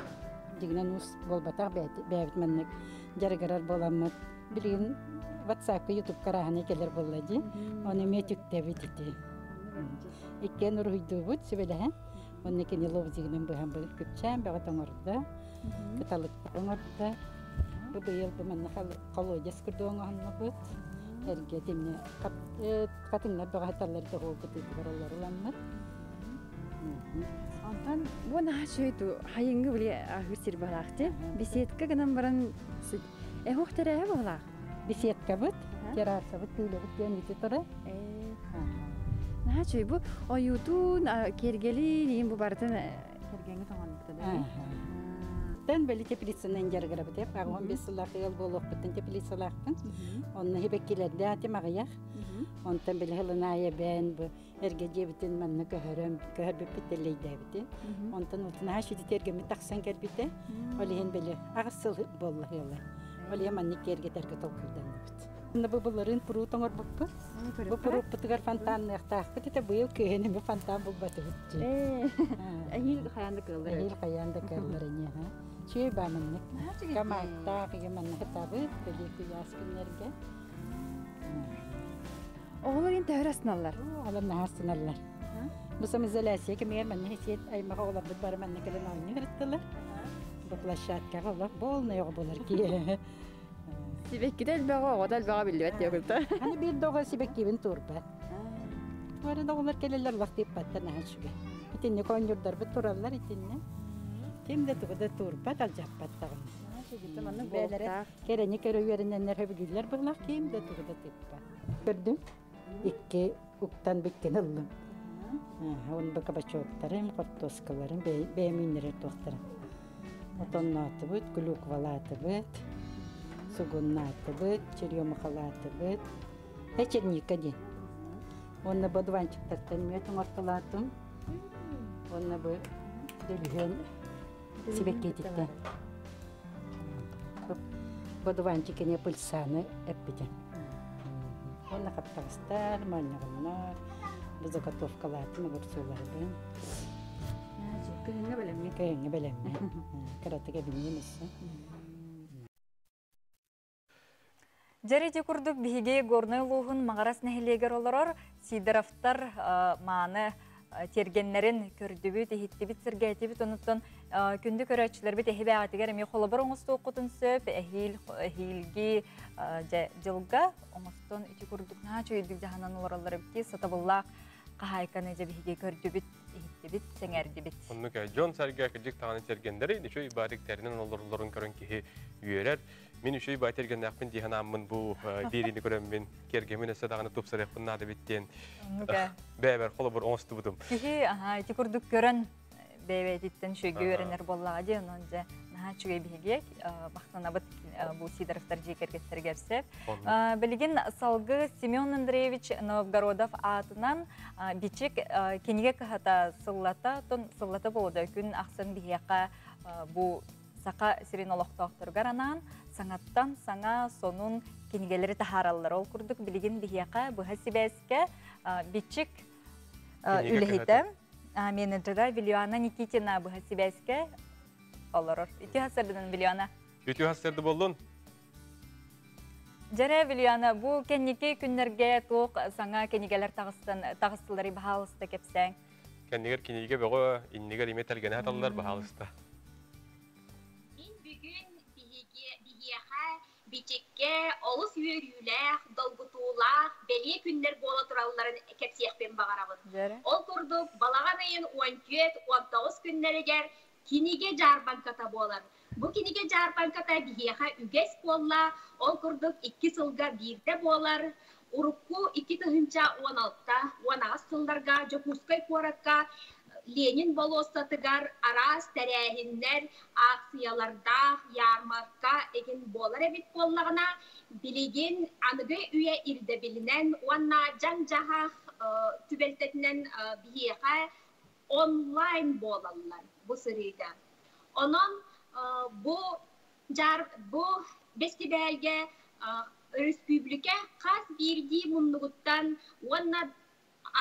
дьигинэн уус буолбатах бэйэбит маннык дьарыгырар буоламмыт. Билигин WhatsApp-ка, YouTube-ка арааһынай кэлэр буолла дии. Оны эмиэ түктэбит ити. Иккиэн уруһуйдуубут сүбэлэһэн. Онно кини лобзигынан быһан күпчээн бөҕө оҥордо, кыталыктар оҥордо. Бу быйыл бу манна холодец курдук оҥоһуннубут. Эргэ тимне хатыҥнар бөҕө хаталлар тоһуолбутугар олор ыламмыт. Онтон бу наһаа үчүгэй ту хайыҥҥы били аһыыр сир баһылаах дии. Беседка гынан баран эһуох тэрээһэ баһылаах. Беседкабыт, террасабыт, күүлэбит диэн ити турар. Наһаа үчүгэй бу ойуутун, киэргэлин, иин бу барытын кэргэҥҥэ тоҥонбута да. Тэн били теплицанан дьарыгырабыт эп. 15 сыллаах ыал буолуохпуттан теплицалаахпын. Онно хибэккилэрдээх этим аҕыйах. Онтон били хылынаайа бээн бу эргэ дьиэбитин манна көһөрөн көһөрбүппүт тэллэйдээбитин. Онтон утунаһа шити тиэргэммит тахсан кэлбитэ. Ол иһин били аҕыс сыл буолла ыала. Ол иһин маннык киэргэтэргэ толкуйданныбыт. Онно бу былырыын пруут оҥорбуппут. Бу прууппутугар фонтанныахтаахпыт этэ. Быйыл кыһын эмэ фонтан булбатыбыт дии. Эһиил хайаан да кыаллар. Эһиил хайаан да кыаллар ини. Чүөй баа маннык. Камааттаах ийэ манна хатабыт, бэлиэ куйаас күннэргэ. Оҕолор ин төһөр астыналлар? Оҕолор наһаа астыналлар. Бу самоизоляция кэмигэр манна сиэт аймаҕа оҕолорбут бары манна кэлэн оонньуу ырыттылар. Бу площадкаҕа олох полный оҕо буолар киһи. Сибэккитэ элбэҕэ, оҕото элбэҕэ биллибэт диэбитэ. Аны биир да оҕо сибэккибин туурбат. Туара да оҕолор кэлэллэр улах тыыппаттар наһаа үчүгэй. Итинник оонньуурдарбыт тураллар итиннэ. Ким да тугу да туурбат, алдьаппат даҕаны. Бэйэлэрэ кэрэни көрө үөрэнэннэр сөбүлүүллэр быһылаах ким да тугу да тыыппат. Көрдүм. Икки уктан бүттэн ыллым. Уон бу кабачоктарым, хортуоскаларым бэйэм үүннэрэр туохтарым. Отонноотубут, клюквалаатыбыт, сугуннаатыбыт, черемухалаатыбыт. Э черника диэн. Уонна бу дуванчиктартан мүөт оҥортолоотум. Уонна бу дөлүһүөн сибэккиэтиттэн. Бу дуванчикини пыльцаны эппитим. Уонна хаптаҕастар, моонньоҕоннор, бу заготовкалаатым огурцууларбын. Кыһыҥҥа бэлэмҥэ. Кыһыҥҥа бэлэмҥэ. Кыратык эбинним өссө. Дьэр ити курдук биһиги Горнай улууһун Маҕарас нэһилиэгэр олорор Сидоровтар мааны тиэргэннэрин көрдүбүт, иһиттибит, сэргээтибит. Онуттан күндү көрөөччүлэрбит эһибээҕитигэр эмиэ холобур оҥостуоххутун сөп, эһиил эһиилги дьэ дьылга оҥостон ити курдук наһаа үчүгэйдик дьаһанан олороллор эбит сатабыллаах хаһаайканы дьэ биһиги көрдүбүт, иһиттибит, сэҥээрдибит. Оннук дьон-сэргэ кырдьык даҕаны тиэргэннэри үчүгэй баарык тэринэн олороллорун көрөн киһи үөрэр. Мин үчүгэй баай тиэргэннээхпин дии санааммын бу биэриини көрөммүн киэргэмин өссө даҕаны тупсарыахпын наада эбит диэн бэйэбэр холобур оҥостубутум. Киһи аха ити курдук көрөн бэйэбэйтиттэн үчүгэйгэ үөрэнэр буоллаҕа дии онон дьэ наһаа үчүгэй биһиги махтанабыт бу Сидоровтар дьиэ кэргэттэригэр сөп. Билигин салгыы Семен Андреевич Новгородов аатынан Бичик кинигэ кыһата сыллата сыллата буолда күн ахсын биһиэхэ бу Саха сирин олохтоохторугар анаан саҥаттан саҥа сонун кинигэлэри таһаараллар. Ол курдук билигин биһиэхэ быһа сибээскэ Бичик үлэһитэ менеджера Вилюана Никитина быһа сибээскэ олорор. Үтүө сарсыарданан Вилюана. Үтүө сарсыарда буоллун. Дьэрэ, Вилюана, бу кэнники күннэргэ туох саҥа кинигэлэр таҕыстан таҕыстылары баһаалыста кэпсээҥ. Кэннигэр кинигэ бөҕө, иннигэр имэ тэлгэнэ аталлар баһаалыста. Мин бүгүн биһиги биһиэхэ Бичиккэ олус үөрүүлээх, долгутуулаах бэлиэ күннэр буола туралларын кэпсиэхпин баҕарабын. Ол курдук, балаҕан ыйын 14-19 күннэригэр кинигэ дьаарбаҥката буолар. Бу кинигэ дьаарбаҥката биһиэхэ үгэс буолла, ол курдук икки сылга биирдэ буолар. Урукку 2016-18 сылларга Дьокуускай куоракка Ленин болуоссатыгар араас тэрээһиннэр, аахсыйалардаах ярмарка игин буолар эбит буоллаҕына, билигин аныгы үйэ ирдэбилинэн уонна дьаҥ-дьаһах түбэлтэтинэн биһиэхэ онлайн буолаллар бу сырыыга. Онон бу дьар бу бэстибээлгэ өрөспүүбүлүкэ хас биирдии муннугуттан уонна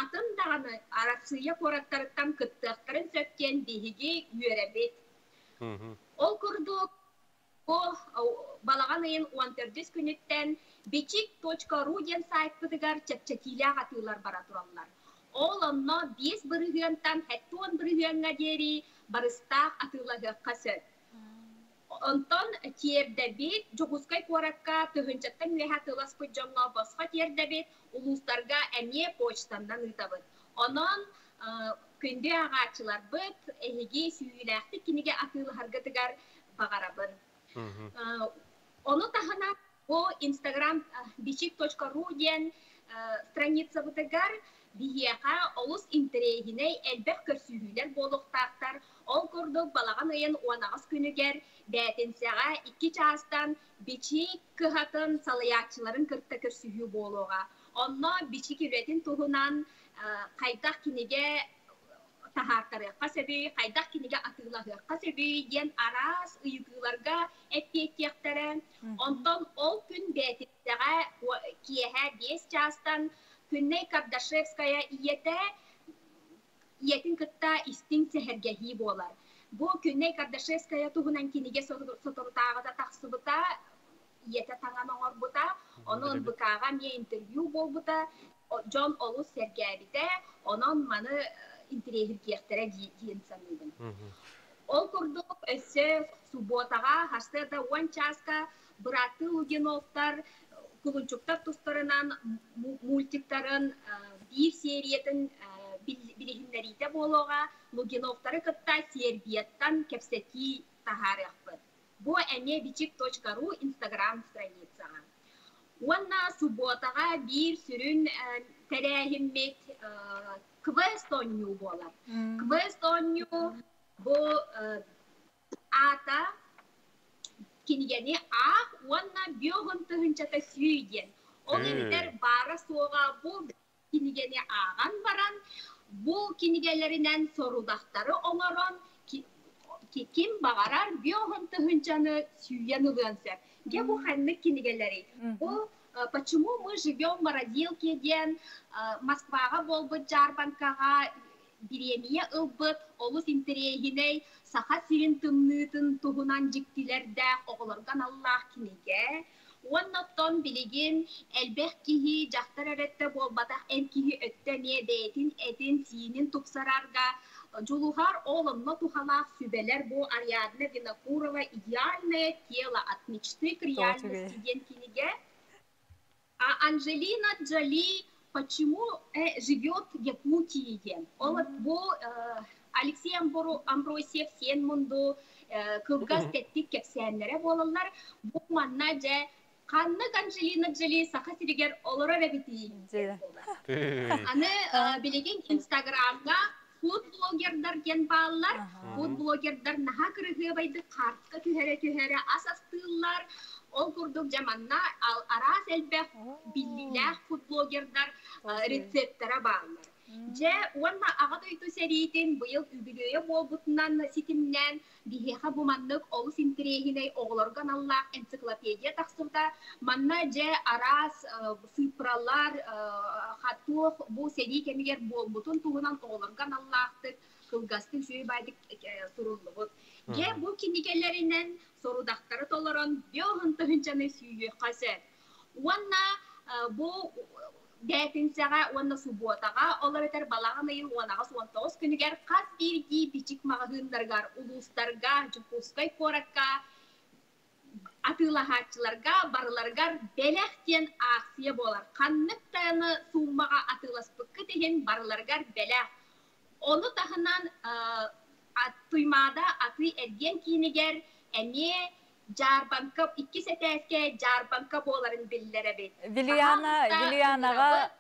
атын даҕаны Арассыыйа куораттарыттан кыттыахтарын сөп диэн биһиги үөрэбит. Ол курдук, бу балаҕан ыйын 14 күнүттэн бичик.ру диэн сайтпытыгар чэпчэтиилээх атыылар бара тураллар. Ол онно 5 бырыһыантан 70 бырыһыаҥҥа диэри барыстаах атыылаһыахха сөп. Онтон тиэрдэбит, Дьокуускай куоракка тыһыынчаттан үөһэ атыыласпыт дьоҥҥо босхо тиэрдэбит, улуустарга эмиэ почтаннан ыытабыт. Онон күндү ааҕааччыларбыт, эһиги сүүйүүлээхтик кинигэ атыылаһаргытыгар баҕарабын. Ону таһынан бу Instagram бичик.ру диэн страницабытыгар биһиэхэ олус интэриэһинэй элбэх көрсүһүүлэр буолуохтаахтар. Ол курдук балаҕан ыйын 18 күнүгэр бээтинсэҕэ икки чаастан Бичик кыһатын салайааччыларын кытта көрсүһүү буолуоҕа. Онно Бичик үлэтин туһунан хайдах кинигэ таһаартарыахха сөбүй, хайдах кинигэ атыылаһыахха сөбүй диэн араас ыйытыыларга эппиэттиэхтэрэ. Онтон ол күн бээтинсэҕэ киэһэ 5 чаастан Күннэй Кардашевская ийэтэ ийэтин кытта истиҥ сэһэргэһии буолар. Бу Күннэй Кардашевская туһунан кинигэ соторутааҕыта тахсыбыта, ийэтэ таҥан оҥорбута, ону НБК-ҕа эмиэ интервью буолбута, дьон олус сэргээбитэ, онон маны интэриэһиргиэхтэрэ диэн саныыбын. Ол курдук өссө субуотаҕа сарсыарда 10 чааска бырааттыы Лугиновтар кулунчуктар тустарынан мультиктарын биир сериятын билиһиннэриитэ буолуоҕа, Лугиновтары кытта Сербияттан кэпсэтии таһаарыахпыт. Бу эмиэ бичик.ру инстаграм страницаҕа. Уонна субботаҕа биир сүрүн тэрээһиммит квест оонньуу буолар. Квест оонньуу бу аата кинигэни аах уонна биоһун тыһынчата сүй диэн. Ол эбэтэр баара-суоҕа бу кинигэни ааҕан баран, бу кинигэлэринэн сорудахтары оҥорон, ким баҕарар биоһун тыһынчаны сүүйэн ылыан сөп. Дьэ бу ханнык кинигэлэрий? Бу «Почему мы живем в морозилке» диэн Москваҕа буолбут дьаарбаҥкаҕа бириэмийэ ылбыт олус интэриэһинэй Саха сирин тымныытын туһунан дьиктилэрдээх оҕолорго аналлаах кинигэ. Уонна оттон билигин элбэх киһи дьахтар эрэ өттө буолбатах эр киһи өттө эмиэ бэйэтин этин-сиинин тупсарарга дьулуһар, ол онно туһалаах сүбэлэр бу Ариадна Винокурова «Идеальное тело от мечты к реальности» диэн кинигэ. А Анджелина Джоли «Почему живет Якутия» диэн. Ол бу Алексей Амбросьев Сиэн Мунду кылгас тэттик кэпсээннэрэ буолаллар. Бу манна дьэ ханнык Анджелина Джоли Саха сиригэр олорор эбитий буолар. Аны билигин Инстаграмҥа фуд-блогердар диэн бааллар. Фуд-блогердар наһаа кырыһыабайдык хаартыска түһэрэ-түһэрэ ас астыыллар. Ол курдук дьэ манна араас элбэх биллиилээх фуд-блогердар рецептара бааллар. Дьэ уонна Аҕа дойду сэриитин быйыл үбүлүөйэ буолбутунан ситимнээн биһиэхэ бу маннык олус интэриэһинэй оҕолорго аналлаах энциклопедия тахсыбыта. Манна дьэ араас сыыппаралар туох бу сэрии кэмигэр буолбутун туһунан оҕолорго аналлаахтык кылгастык үчүгэй баайдык суруллубут. Дьэ бу кинигэлэринэн сорудахтары толорон биоһун тыһыынчаны сүүйүөххэ сөп. Уонна бу бээтинсэҕэ уонна субуотаҕа, ол эбэтэр балаҕан ыйын 18-19 күнүгэр хас биирдии бичик маҕаһыыннарыгар, улуустарга, Дьокуускай куоракка атыылаһааччыларга барыларыгар бэлэх диэн аахсыйа буолар. Ханнык даҕаны сууммаҕа атыыласпыккыт иһин барыларыгар бэлэх. Ону таһынан Туймаада атыы-эргиэн киинигэр эмиэ дьаарбаҥка иккис этээскэ дьаарбаҥка буоларын биллэрэбит. Вилюяна, Вилюянаҕа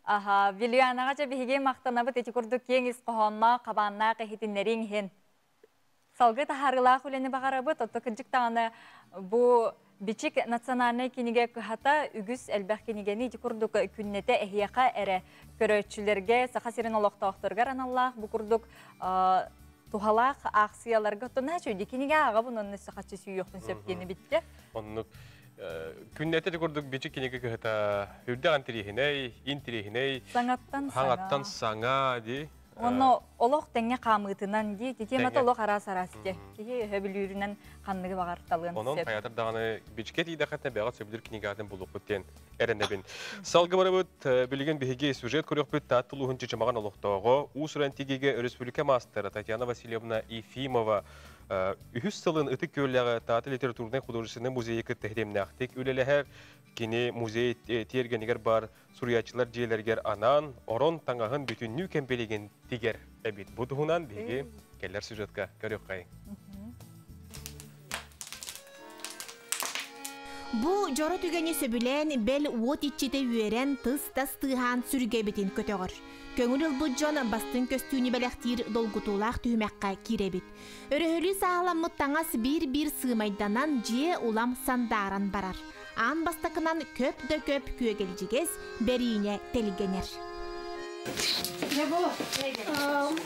Аха, Вилюянаҕа дьэ биһиги махтанабыт ити курдук киэҥ ис хоһоонноох, хабааннаах иһитиннэрииҥ иһин. Салгыы таһаарыылаах үлэни баҕарабыт, отто кырдьык даҕаны бу Бичик национальнай кинигэ кыһата үгүс элбэх кинигэни ити курдук күннэтэ эһиэхэ эрэ көрөөччүлэргэ Саха сирин олохтоохторугар аналлаах бу курдук туһалаах аахсыйаларга оттон үчүгэй кинигэ ааҕабын онно сахаччы сүүйүөхпүн сөп диэни биттэ. Оннук күннэтэ курдук бичик кинигэ кыһата үрдэх интириэһинэй, интириэһинэй, саҥаттан саҥаттан саҥа дии. Уонна олох тэҥҥэ хаамыытынан дии, ити темата олох араас-араас дии. Киһи өһө ханныгы баҕар талыан Онон хайатар даҕаны бичиккэ тиийдэххитинэ бэҕэ сөбүлүүр кинигэҕитин булуохпут диэн эрэнэбин. Салгы барабыт билигин биһиги сюжет көрүөхпүт Таатта улууһун Чычымаҕан олохтооҕо уус-уран тигиигэ өрөспүүбүлүкэ маастара Татьяна Васильевна Ефимова үһүс сылын Ытык Күөллээҕи Таатта литературнай художественнай музейы кытта ситимнээхтик үлэлэһэр. Кини музей тиэргэнигэр баар суруйааччылар дьиэлэригэр анаан орон таҥаһын бүтүннүү кэмпилигин тигэр эбит. Бу туһунан биһиги кэлэр сюжетка көрүөххэйиҥ. Бу дьоро түгэни сөбүлээн, бэл уот иччитэ үөрэн, тыс-тас тыаһаан сүргэбитин көтөҕөр. Көҥүл ылбыт дьон бастыҥ көстүүнү бэлэхтиир долгутуулаах түһүмэххэ киирэбит. Өрөһөлүү сааһыламмыт таҥас биир-биир сыымайданан дьиэ улам сандааран барар. Аан бастакынан көп да көп күөгэлдьигэс бэриинэ тэлгэнэр. Дьэ бу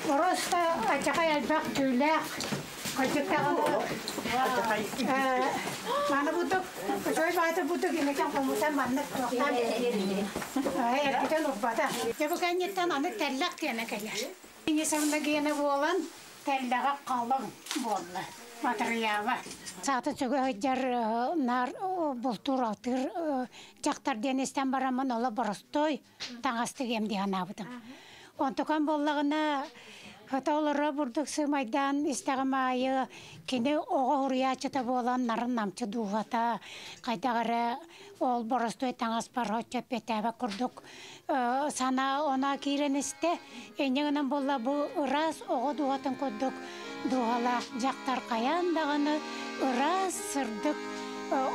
ороста ачахай элбэх түүлээх Маны будук, той баата будук инекен хомутан маннык туохтан эргитен урбата. Дьэ бу кэнниттэн аны тэллэх диэнэ кэлэр. Ини саҥна гиэнэ буолан тэллэҕэ халыҥ буолла матырыйаала. Саатын сөгө сылдьар наар бултуур-алтыыр дьахтар диэн истэн бараммын оло боростой таҥас тигиэм дии санаабытым. Онтукан буоллаҕына Хата олоро бурдук сыымайдаан истэҕим аайы кини оҕо уруйааччыта буолан нарын намчы дууһата хайдах эрэ ол боростуой таҥаспар оччо эппиэттээбэт курдук санаа оноо киирэн истэ. Инньэ гынан буолла бу ыраас оҕо дууһатын курдук дууһалаах дьахтар хайаан даҕаны ыраас, сырдык,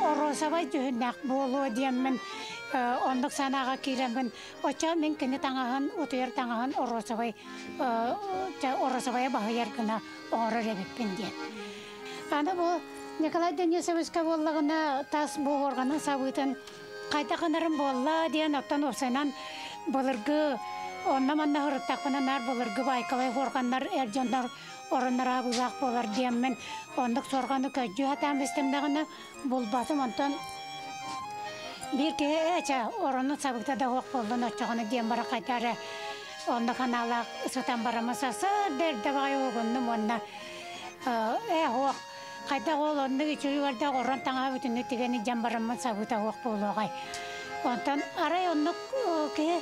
оруосабай дьүһүннээх буолуо диэммин оннук санааҕа киирэммин оччо мин кини таҥаһын утуйар таҥаһын оруосабай оруосабайа баһыйар гына оҥорор эбиппин диэн. Аны бу Николай Денисовичка буоллаҕына тас бу уорганын сабыытын хайдах гынарым буолла диэн оттон уопсайынан былыргы онно-манна сырыттахпына наар былыргы байкалай уорганнар эр дьоннор оронноро абыылаах буолар диэммин оннук суорҕаны көрдүү сатаан бистим даҕаны булбатым. Онтон биир киһи ээ чэ оронун сабыыта да суох буоллун оччоҕуна диэн бара хайда эрэ онно ханаалаах сытан бараммын сарсыарда эрдэ баҕайы уһугуннум уонна ээ суох хайдах ол оннук үчүгэй орон таҥаһа бүтүннүү тигэн илдьэн бараммын сабыыта суох буолуоҕай. Онтон арай оннук киһи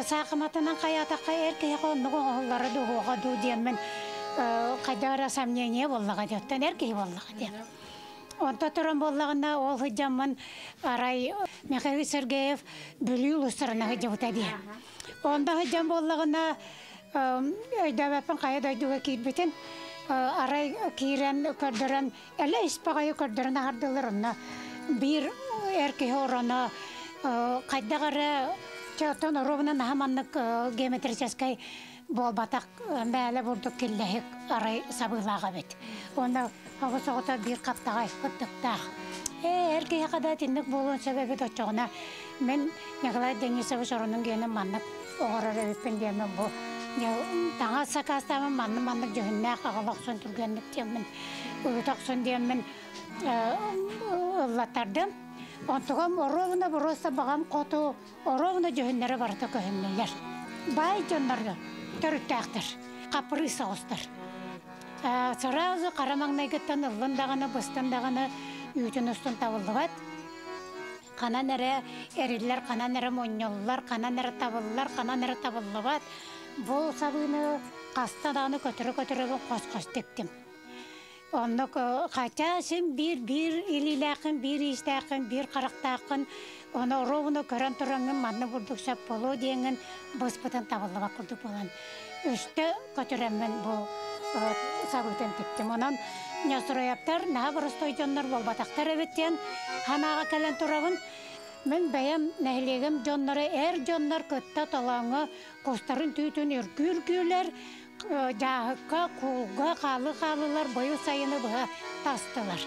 саахыматынан хайаатахха эр киһиэхэ оннук оҥоһуллара дуу суоҕа дуу диэммин хайдах эрэ сомнение буоллаҕа дии оттон эр киһи буоллаҕа дии. Онто туран буоллаҕына ол сылдьаммын арай Михаил Сергеев Бүлүү улуустарына сылдьыбыта дии. Онно сылдьан буоллаҕына өйдөөбөппүн хайа дойдуга киирбитин арай киирэн көрдөрөн элэ ис баҕайы көрдөрөн аһардылар онно биир эр киһи ороно хайдах эрэ оттон оруобуна наһаа маннык геометрическай буолбатах мээлэ бурдук киллэһик арай сабыылаах эбит. Уонна оҕус оҕото биир хаптаҕай кыттыктаах. Ээ, эр киһиэхэ да итинник буолуон сөп эбит оччоҕуна мин Николай Денисович оронун гиэнин маннык оҥорор эбиппин диэммин бу таҥас сакаастаабын маннык-маннык дьүһүннээх аҕала охсон түргэнник диэммин ыыта охсон диэммин ыллаттардым. Онтугам оруобуна боруоста баҕам хоту оруобуна дьүһүннэрэ барыта көһүннүлэр. Баай дьоннорго төрүттээхтэр, хаппырыыс соҕустар. Сразу хара маҥнайгыттан ыллын даҕаны, быстан даҕаны үүтүн устун табыллыбат. Ханан эрэ эриллэр, ханан эрэ мунньуллар, ханан эрэ табыллар, ханан эрэ табыллыбат. Бу сабыыны хаста даҕаны көтөрө-көтөрөбүн хос-хос тиктим. Оннук хотя син биир биир илиилээххин, биир иистээххин, биир харахтааххын, ону ровно көрөн тураҥҥын манна бурдук сөп буолуо диэҥҥин быспытын табыллыбат курдук буолан үстэ көтүрэммин бу сабыытын тиктим. Онон Ньосуруйаптар наһаа боростуой дьоннор буолбатахтар эбит диэн санааҕа кэлэн турабын. Мин бэйэм нэһилиэгим дьонноро эр дьоннор кытта толооҥҥо кустарын түүтүн үргүүр-гүүлэр, дьааһыкка, куулга хаалы-хаалылар быйыл сайыны быһа тастылар.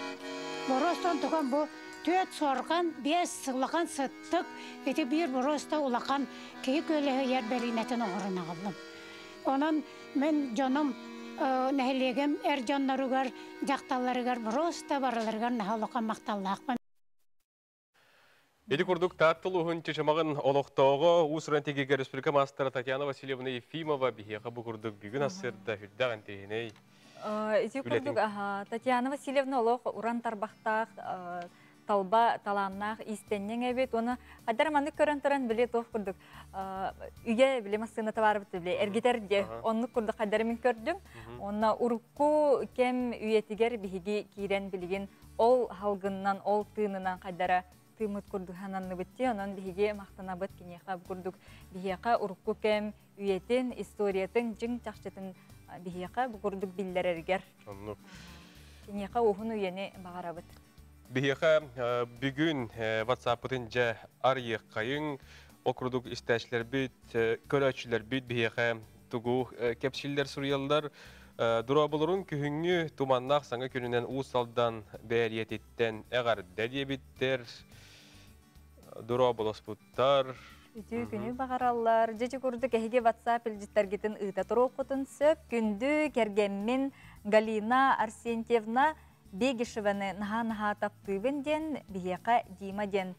Боруостан туган бу түөрт суорҕан, биэс улахан сыттык, ити биир боруоста улахан киһи күөлэһийэр бэриинэтин оҥорон аҕаллым. Онон мин дьонум нэһилиэгим эр дьонноругар, дьахталларыгар боруоста барыларыгар наһаа улахан махталлаахпын. Ити курдук Таатта улууһун Чычымаҕын олохтооҕо уус-уран тигигэ республика маастара Татьяна Васильевна Ефимова биһиэхэ бу курдук бүгүн ассырда үрдээх интэриэһинэй Ити курдук Татьяна Васильевна олох уран тарбахтаах талба талааннаах иистэнньэҥ эбит уонна хайдар маннык көрөн туран били туох курдук үйэ били массыына табаарыбыт били эргитэр диэ оннук курдук хайдары мин көрдүм уонна урукку кэм үйэтигэр биһиги киирэн билигин ол халгыннан ол тыынынан хайдара тыыммыт курдук сананныбыт дии онон биһиги махтанабыт киниэхэ бу курдук биһиэхэ урукку кэм үйэтин историятын дьиҥ чахчытын биһиэхэ бу курдук биллэрэригэр оннук киниэхэ уһун үйэни баҕарабыт. Биһиэхэ бүгүн WhatsApp-пытын дьэ арыйыаххайыҥ. Ол курдук истээччилэрбит, көрөөччүлэрбит биһиэхэ тугу кэпсииллэр суруйаллар. Дорооболорун күһүҥҥү туманнаах саҥа күнүнэн Уус Алдан бээрийэтиттэн эҕэрдэ диэбиттэр. Дорооболоспуттар. Үтүө күнү баҕараллар. Дьэ курдук эһиги WhatsApp илдьиттэргитин ыыта туруоххутун сөп. Күндү кэргэммин Галина Арсентьевна Бегишеваны наһаа-наһаа таптыыбын диэн биһиэхэ Дима диэн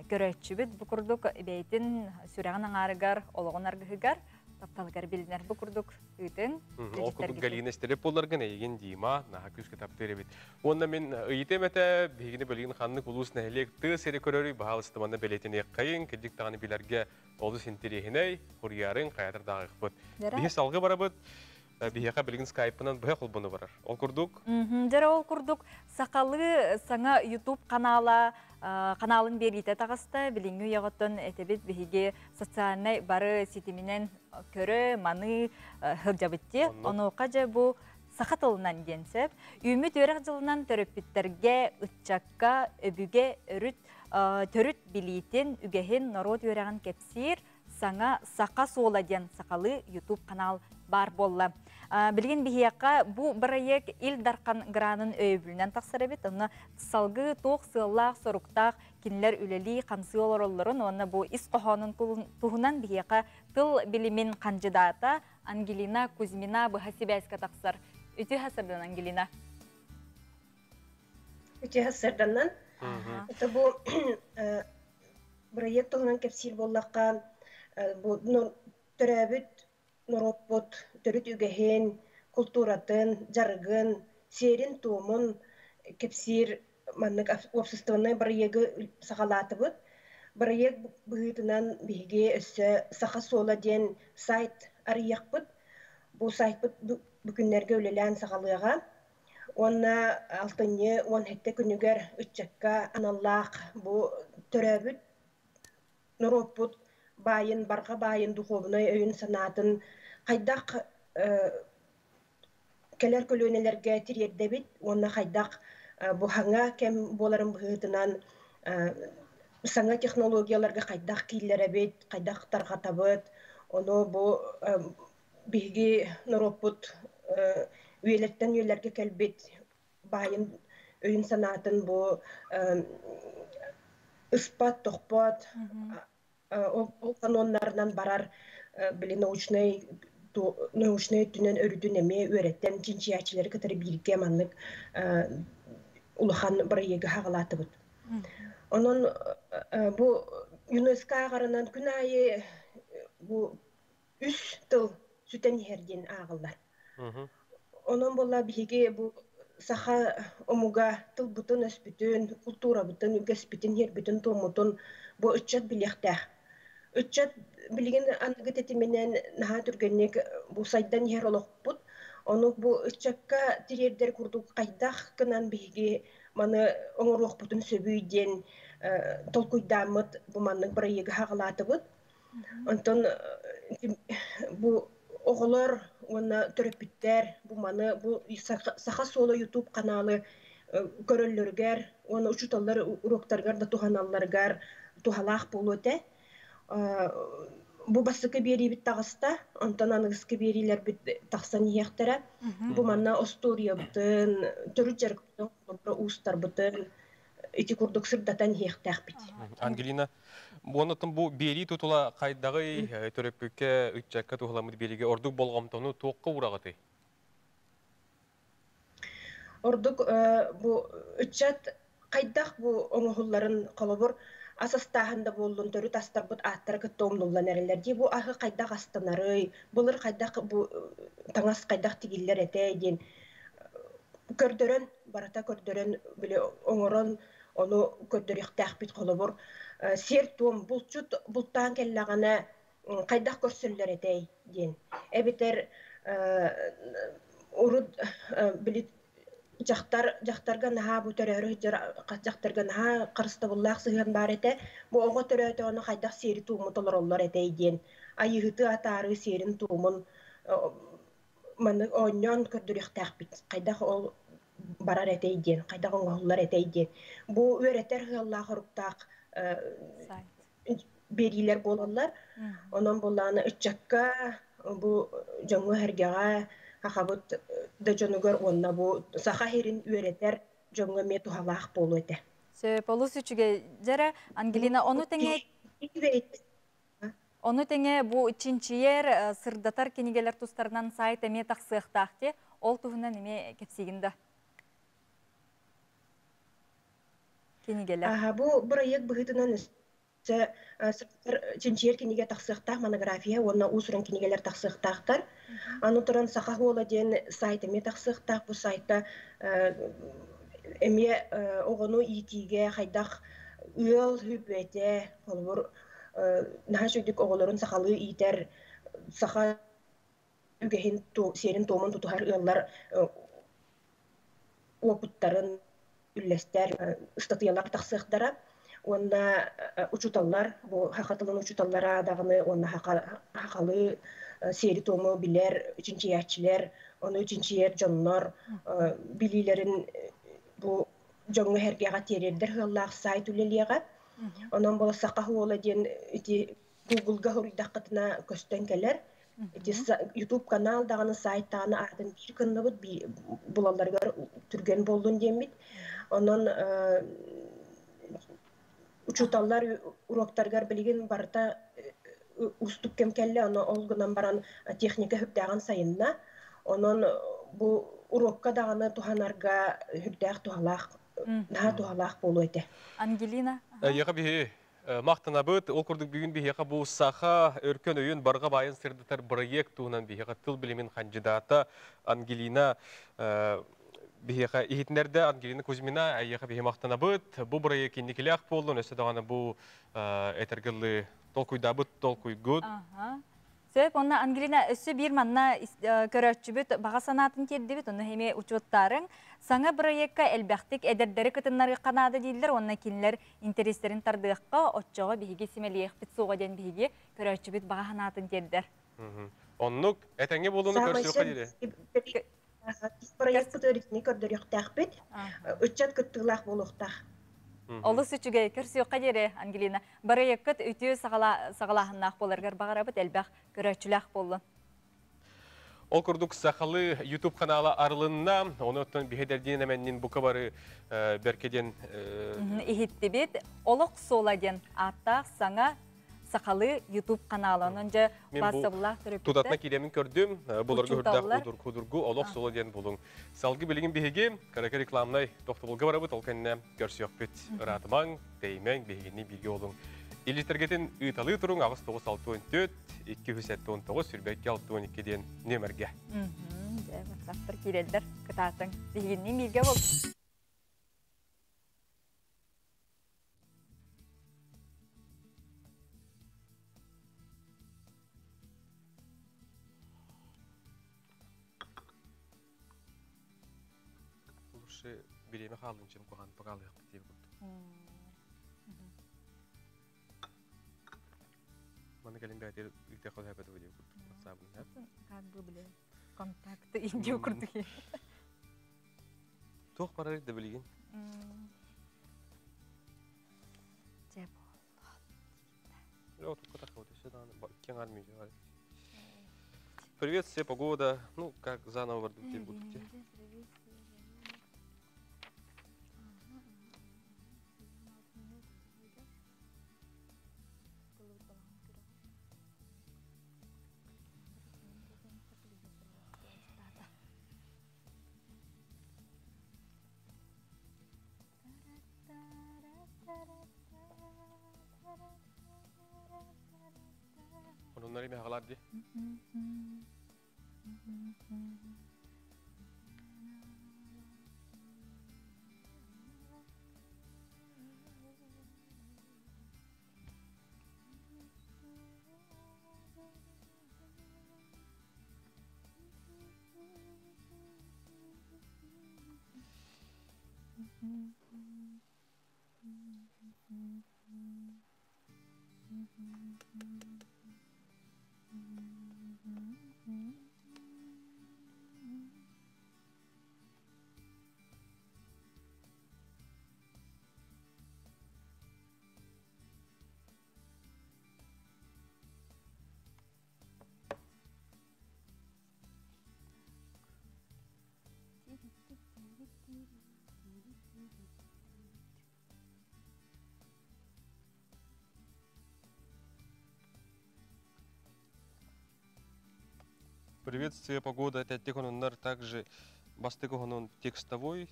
көрөөччүбүт бу курдук бэйэтин сүрэҕин аҥаарыгар, олоҕун аргыһыгар тапталыгар билинэр бу курдук ыытын. Ол курдук Галина истэреп буоларгын эйигин Дима наһаа күүскэ таптыыр эбит. Уонна мин ыйытыам этэ, биһигини билигин ханнык улуус нэһилиэк тыа сири көрөрүй баһаалыстыбанна бэлиэтэниэххэйиҥ, кырдьык даҕаны билэргэ олус интэриэһинэй, хуруйаарыҥ, хайатар даҕыахпыт. Биһи салгы барабыт. Биһиэхэ билигин скайпынан быһа холбону барар. Ол курдук? Дьэ ол курдук сахалыы саҥа YouTube канала каналын биэриитэ таҕыста. Билиҥҥи үйэҕиттэн этэбит биһиги социальнай бары ситиминэн көрө, маны сылдьабыт дии. Онуоха дьэ бу саха тылынан диэн сөп. Үүммүт үөрэх дьылынан төрөппүттэргэ, ыччакка, өбүгэ өрүт төрүт билиитин, үгэһин, норуот үөрэҕин кэпсиир саҥа Саха суола диэн сахалыы YouTube канал баар буолла. Билигин биһиэхэ бу бырайыак Ил Дархан гранын өйөбүлүнэн тахсар эбит. Онно салгыы туох сыаллаах-соруктаах кинилэр үлэлии-хамсыы олороллорун уонна бу ис хоһоонун туһунан биһиэхэ тыл билимин хандьыдаата Ангелина Кузьмина быһа сибээскэ тахсар. Үтүө сардан Ангелина. Үтүө сарданнан. Это бу бырайыак туһунан кэпсиир буоллахха, бу төрөөбүт норуоппут төрүт үгэһин, култууратын, дьарыгын, сиэрин-туомун кэпсиир маннык уопсастыбаннай бырайыагы саҕалаатыбыт. Бырайыак быһыытынан биһиги өссө Саха суола диэн сайт арыйыахпыт. Бу сайтпыт бу күннэргэ үлэлээн саҕалыаҕа. Уонна алтынньы 17 күнүгэр ыччакка аналлаах бу төрөөбүт норуоппут баайын, барҕа баайын, духуобунай өйүн-санаатын хайдах кэлэр көлүөнэлэргэ тириэрдэбит уонна хайдах бу саҥа кэм буоларын быһыытынан саҥа технологияларга хайдах кииллэрэбит, хайдах тарҕатабыт, ону бу биһиги норуоппут үйэлэртэн үйэлэргэ кэлбит баайын өйүн-санаатын бу ыспат, тохпот, ол каноннарынан барар били научнай научнай өттүнэн өрүтүн эмиэ үөрэттэн чинчийээччилэри кытары бииргэ маннык улахан бырайыагы хаҕалаатыбыт. Онон бу ЮНЕСКО ааҕарынан күн аайы бу үс тыл сүтэн иһэр диэн ааҕыллар. Онон буолла биһиги бу саха омуга тылбытын-өспүтүн, култуурабытын, үгэспитин, иэрбитин-туоммутун бу ыччат билиэхтээх. Ыччат билигин аныгы тэтиминэн наһаа түргэнник бу сайдан иһэр олохпут. Ону бу ыччакка тириэрдэр курдук хайдах гынан биһиги маны оҥоруохпутун сөбүй диэн толкуйдааммыт бу маннык бырайыагы хаҕалаатыбыт. Онтон бу оҕолор уонна төрөппүттэр бу маны бу Саха суола YouTube каналы көрөллөрүгэр уонна учууталлар уруоктарыгар да туһаналларыгар туһалаах буолуо этэ. Бу бастакы биэриибит таҕыста, онтон аныгыскы биэриилэрбит тахсан иһиэхтэрэ. Бу манна остуоруйабытын, төрүт дьарыкпытын, уустарбытын ити курдук сырдатан иһиэхтээхпит. Ангелина, Уоннаттан бу биэрии тутула хайдаҕый, төрөппүккэ, ыччакка туһуламмыт биэриигэ ордук болҕомтону туохха уураҕытый? Ордук бу ыччат хайдах бу оҥоһулларын холобур ас астааһын да буоллун төрүт астарбыт ааттара кытта умнуллан эрэллэр дии бу аһы хайдах астанарый былыр хайдах бу таҥас хайдах тигиллэр этэй диэн көрдөрөн барыта көрдөрөн били оҥорон ону көрдөрүөхтээхпит холобур сиэр-туом булчут бултаан кэллэҕинэ хайдах көрсөллөр этэй диэн эбэтэр урут били дьахтар дьахтарга наһаа бу төрөөрү сылдьар дьахтарга наһаа харыстабыллаах сыһыан баар этэ бу оҕо төрөөтөҕүнэ хайдах сиэри-туому толороллор этэй диэн айыыһыты атаарыы сиэрин-туомун маннык оонньоон көрдөрүөхтээхпит хайдах ол барар этэй диэн хайдах оҥоһуллар этэй диэн бу үөрэтэр сыаллаах оруктаах биэриилэр буолаллар онон буоллаҕына ыччакка бу дьоҥҥо-сэргэҕэ сахабыт да дьонугар уонна бу саха сирин үөрэтэр дьоҥҥо эмиэ туһалаах буолуо этэ. Сөп, олус үчүгэй. Дьэрэ, Ангелина, ону тэҥэ Ону тэҥэ бу чинчийэр, сырдатар кинигэлэр тустарынан сайт эмиэ тахсыахтаах дии. Ол туһунан эмиэ кэпсиигин да. Кинигэлэр. Аха, бу бырайыак быһыытынан өссө сырдатар чинчийэр кинигэ тахсыахтаах монография уонна уус-уран кинигэлэр тахсыахтаахтар. Аны туран Саха Хуола диэн сайт эмиэ тахсыахтаах. Бу сайта эмиэ оҕону иитиигэ хайдах ыал үбүэтэ, холобур, наһаа үчүгдүк оҕолорун сахалыы иитэр саха үгэһин сиэрин-туомун тутуһар ыаллар уопуттарын үллэстэр ыстатыйалар тахсыахтара уонна учууталлар бу саха тылын учууталлара даҕаны уонна сахалыы сиэри-туому билэр чинчийээччилэр, ону чинчийэр дьоннор билиилэрин бу дьоҥҥо-сэргэҕэ тириэрдэр сыаллаах сайт үлэлиэҕэ. Онон буола Саха уола диэн ити Google-га суруйдаххытына көстөн кэлэр. Ити YouTube канал даҕаны сайт даҕаны аатын биир гынныбыт булалларыгар түргэн буоллун диэммит. Онон учууталлар уруоктарыгар билигин барыта уустук кэм кэллэ, ону ол гынан баран техника сүрдээҕин сайынна. Онон бу уруокка даҕаны туһанарга сүрдээх туһалаах, наһаа туһалаах буолуо этэ. Ангелина. Эйиэхэ биһи махтанабыт. Ол курдук бүгүн биһиэхэ бу саха өркөн өйүн барҕа баайын сырдатар бырайыак туһунан биһиэхэ тыл билимин хандьыдаата Ангелина биһиэхэ иһитиннэрдэ. Ангелина Кузьмина, эйиэхэ биһи махтанабыт. Бу бырайыак инникилээх буоллун, өссө даҕаны бу этэргыллыы толкуйдаабыт толкуйгут. Сөп, онно Ангелина өссө биир манна көрөөччүбүт баҕа санаатын тиэрдибит, онно эмиэ учуоттаарыҥ. Саҥа бырайыакка элбэхтик эдэрдэри кытыннарыахха наада дииллэр уонна кинилэр интэриэстэрин тардыахха, оччоҕо биһиги симэлийиэхпит суоҕа диэн биһиги көрөөччүбүт баҕа санаатын тиэрдэр. Оннук, этэҥҥэ буолууну көрсүөххэ диэри. Проекпыт өрүтүнү көрдөрүөхтээхпит, ыччат кыттыылаах буолуохтаах. Олус үчүгэй, көрсүөххэ диэри, Ангелина. Барыйыккыт үтүө саҕалааһыннаах буоларгар баҕарабыт, элбэх көрөөччүлээх буоллун. Ол курдук сахалыы YouTube канала арылынна. Оны оттон биһи эмэннин бука бары берке диэн иһиттибит. Олох суола диэн ааттаах саҥа сахалыы YouTube канала. Онон дьэ бассабылаах төрөппүттэр. Тутатына кииремин көрдүм. Буларга хүрдээх худургу олох суола диэн булуҥ. Салгы билигин биһиги карака рекламнай тохтобулга барабыт, ол кэннэ көрсүөхпүт. Ыраатымаҥ, тэйимэҥ, биһигини бииргэ олуҥ. Илитергетин ыыталыы туруҥ 8964 279 22 62 диэн нөмерге. Дьэ, WhatsApp-тар киирэллэр, кытаатыҥ. Биһигини бииргэ бол. Лучше бириэмэ хаалын чем кухан погалыахпыт диye курдук. Маны кэлин бээтир ыытыах хөпөтө диye курдук. WhatsApp-ын. Как бы биле контакты индио курдук. Туох барар да билигин. Дьэ Привет, все, погода. Ну, как заново бардык будете. Онуннары мехалар ди. Приветствие, погода, это онуннар также бастык онун текстовой,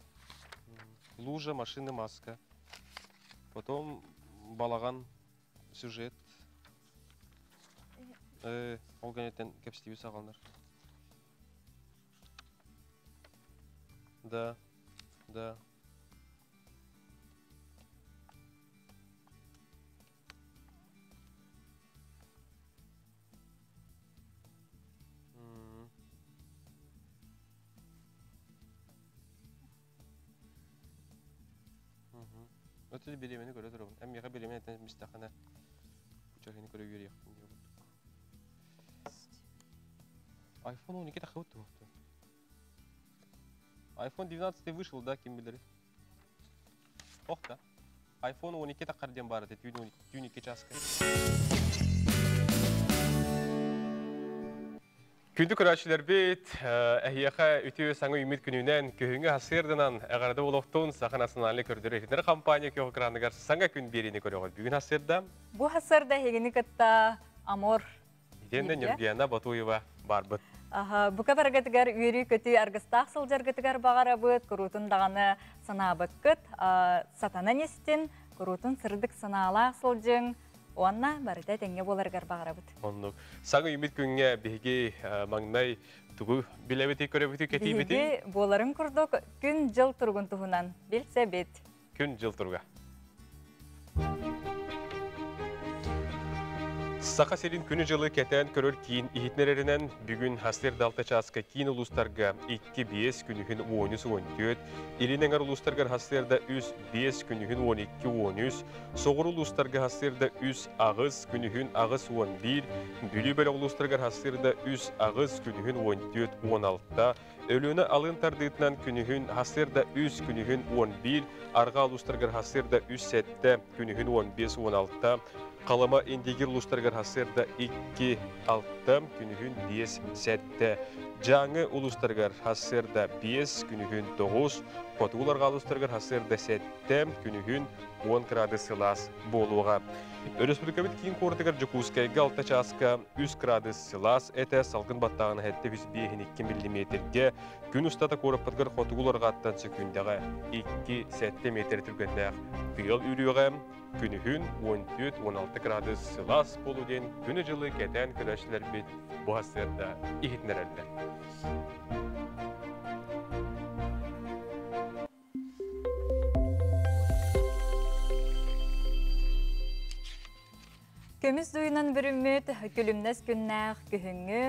лужа, машина, маска. Потом балаган сюжет. Ол кэнниттэн кэпсэтиби саҕаланар. Да, да. Өтө бириэмэни көрө турабын. Эм миэхэ бириэмэни этэн мистэххинэ кучахини көрө үөрүйэхпин диye курдук. iPhone 12 тахыбыт туохту. iPhone 12 вышел, да, ким билери? Ох да. iPhone 12 тахар диэн баар этэ түүн 2 чааска. Күндү көрөөччүлэрбит, эһиэхэ үтүө саҥа үүммүт күнүнэн, күһүҥҥү сарсыарданан эҕэрдэ олохтун Саха национальнай көрдөрөр-иһитиннэрэр компания күөх экраныгар саҥа күн биэриини көрөҕүт. Бүгүн сарсыарда Бу сарсыарда эһигини кытта Амор Итиэннэ Ньургуяна Батуева баарбыт. Аха, бука барыгытыгар үөрүү-көтүү аргыстаах сылдьаргытыгар баҕарабыт, куруутун даҕаны санаабыккыт, сатанан истин, куруутун сырдык санаалаах сылдьыҥ, уонна барыта этэҥҥэ буоларыгар баҕарабыт. Оннук. Саҥа үүммүт күҥҥэ биһиги маҥнай тугу билэбитий, көрөбүтүй, кэтиибитий? Биһиги буоларын курдук күн-дьыл туругун туһунан билсэбит. Күн-дьыл туруга. Саха сирин күнү-дьылы кэтээн көрөр киин иһитиннэрэринэн, бүгүн сарсыарда 6 чааска киин улуустарга 2-5, күнүһүн 13-14, илин эҥэр улуустаргар сарсыарда 3-5, күнүһүн 12-13, соҕуруу улуустарга сарсыарда 3-8, күнүһүн 8-11, Бүлүү бөлөх улуустарыгар сарсыарда 3-8, күнүһүн 14-16, Өлүөнэ алын тардыытынан күнүһүн сарсыарда 3, күнүһүн 11, арҕаа улуустарыгар сарсыарда 3-7, күнүһүн 15-16, Халыма Индигир улуустарыгар сарсыарда 2-6, күнүһүн 5-7, Дьааҥы улуустарыгар сарсыарда 5, күнүһүн 9, Хотугу арҕаа улуустарыгар сарсыарда 7, күнүһүн 10 градус сылаас буолуоҕа. Өрөспүүбүлүкэбит киин куоратыгар Дьокуускайга 6 чааска 3 градус сылаас этэ, салгын баттааҕын 752 миллиметргэ, күн устата куораппытыгар хотугу уларҕааттан сөкүүндэҕэ 2-7 метр түргэннээх тыал үрүөҕэ, күнүһүн 14-16 градус сылаас буолуо диэн күнү-дьылы кэтээн көрөөччүлэрбит бу сарсыарда иһитиннэрэллэр. Көмүс дуйунан бүрүммүт күлүмнэс күннээх күһүҥҥү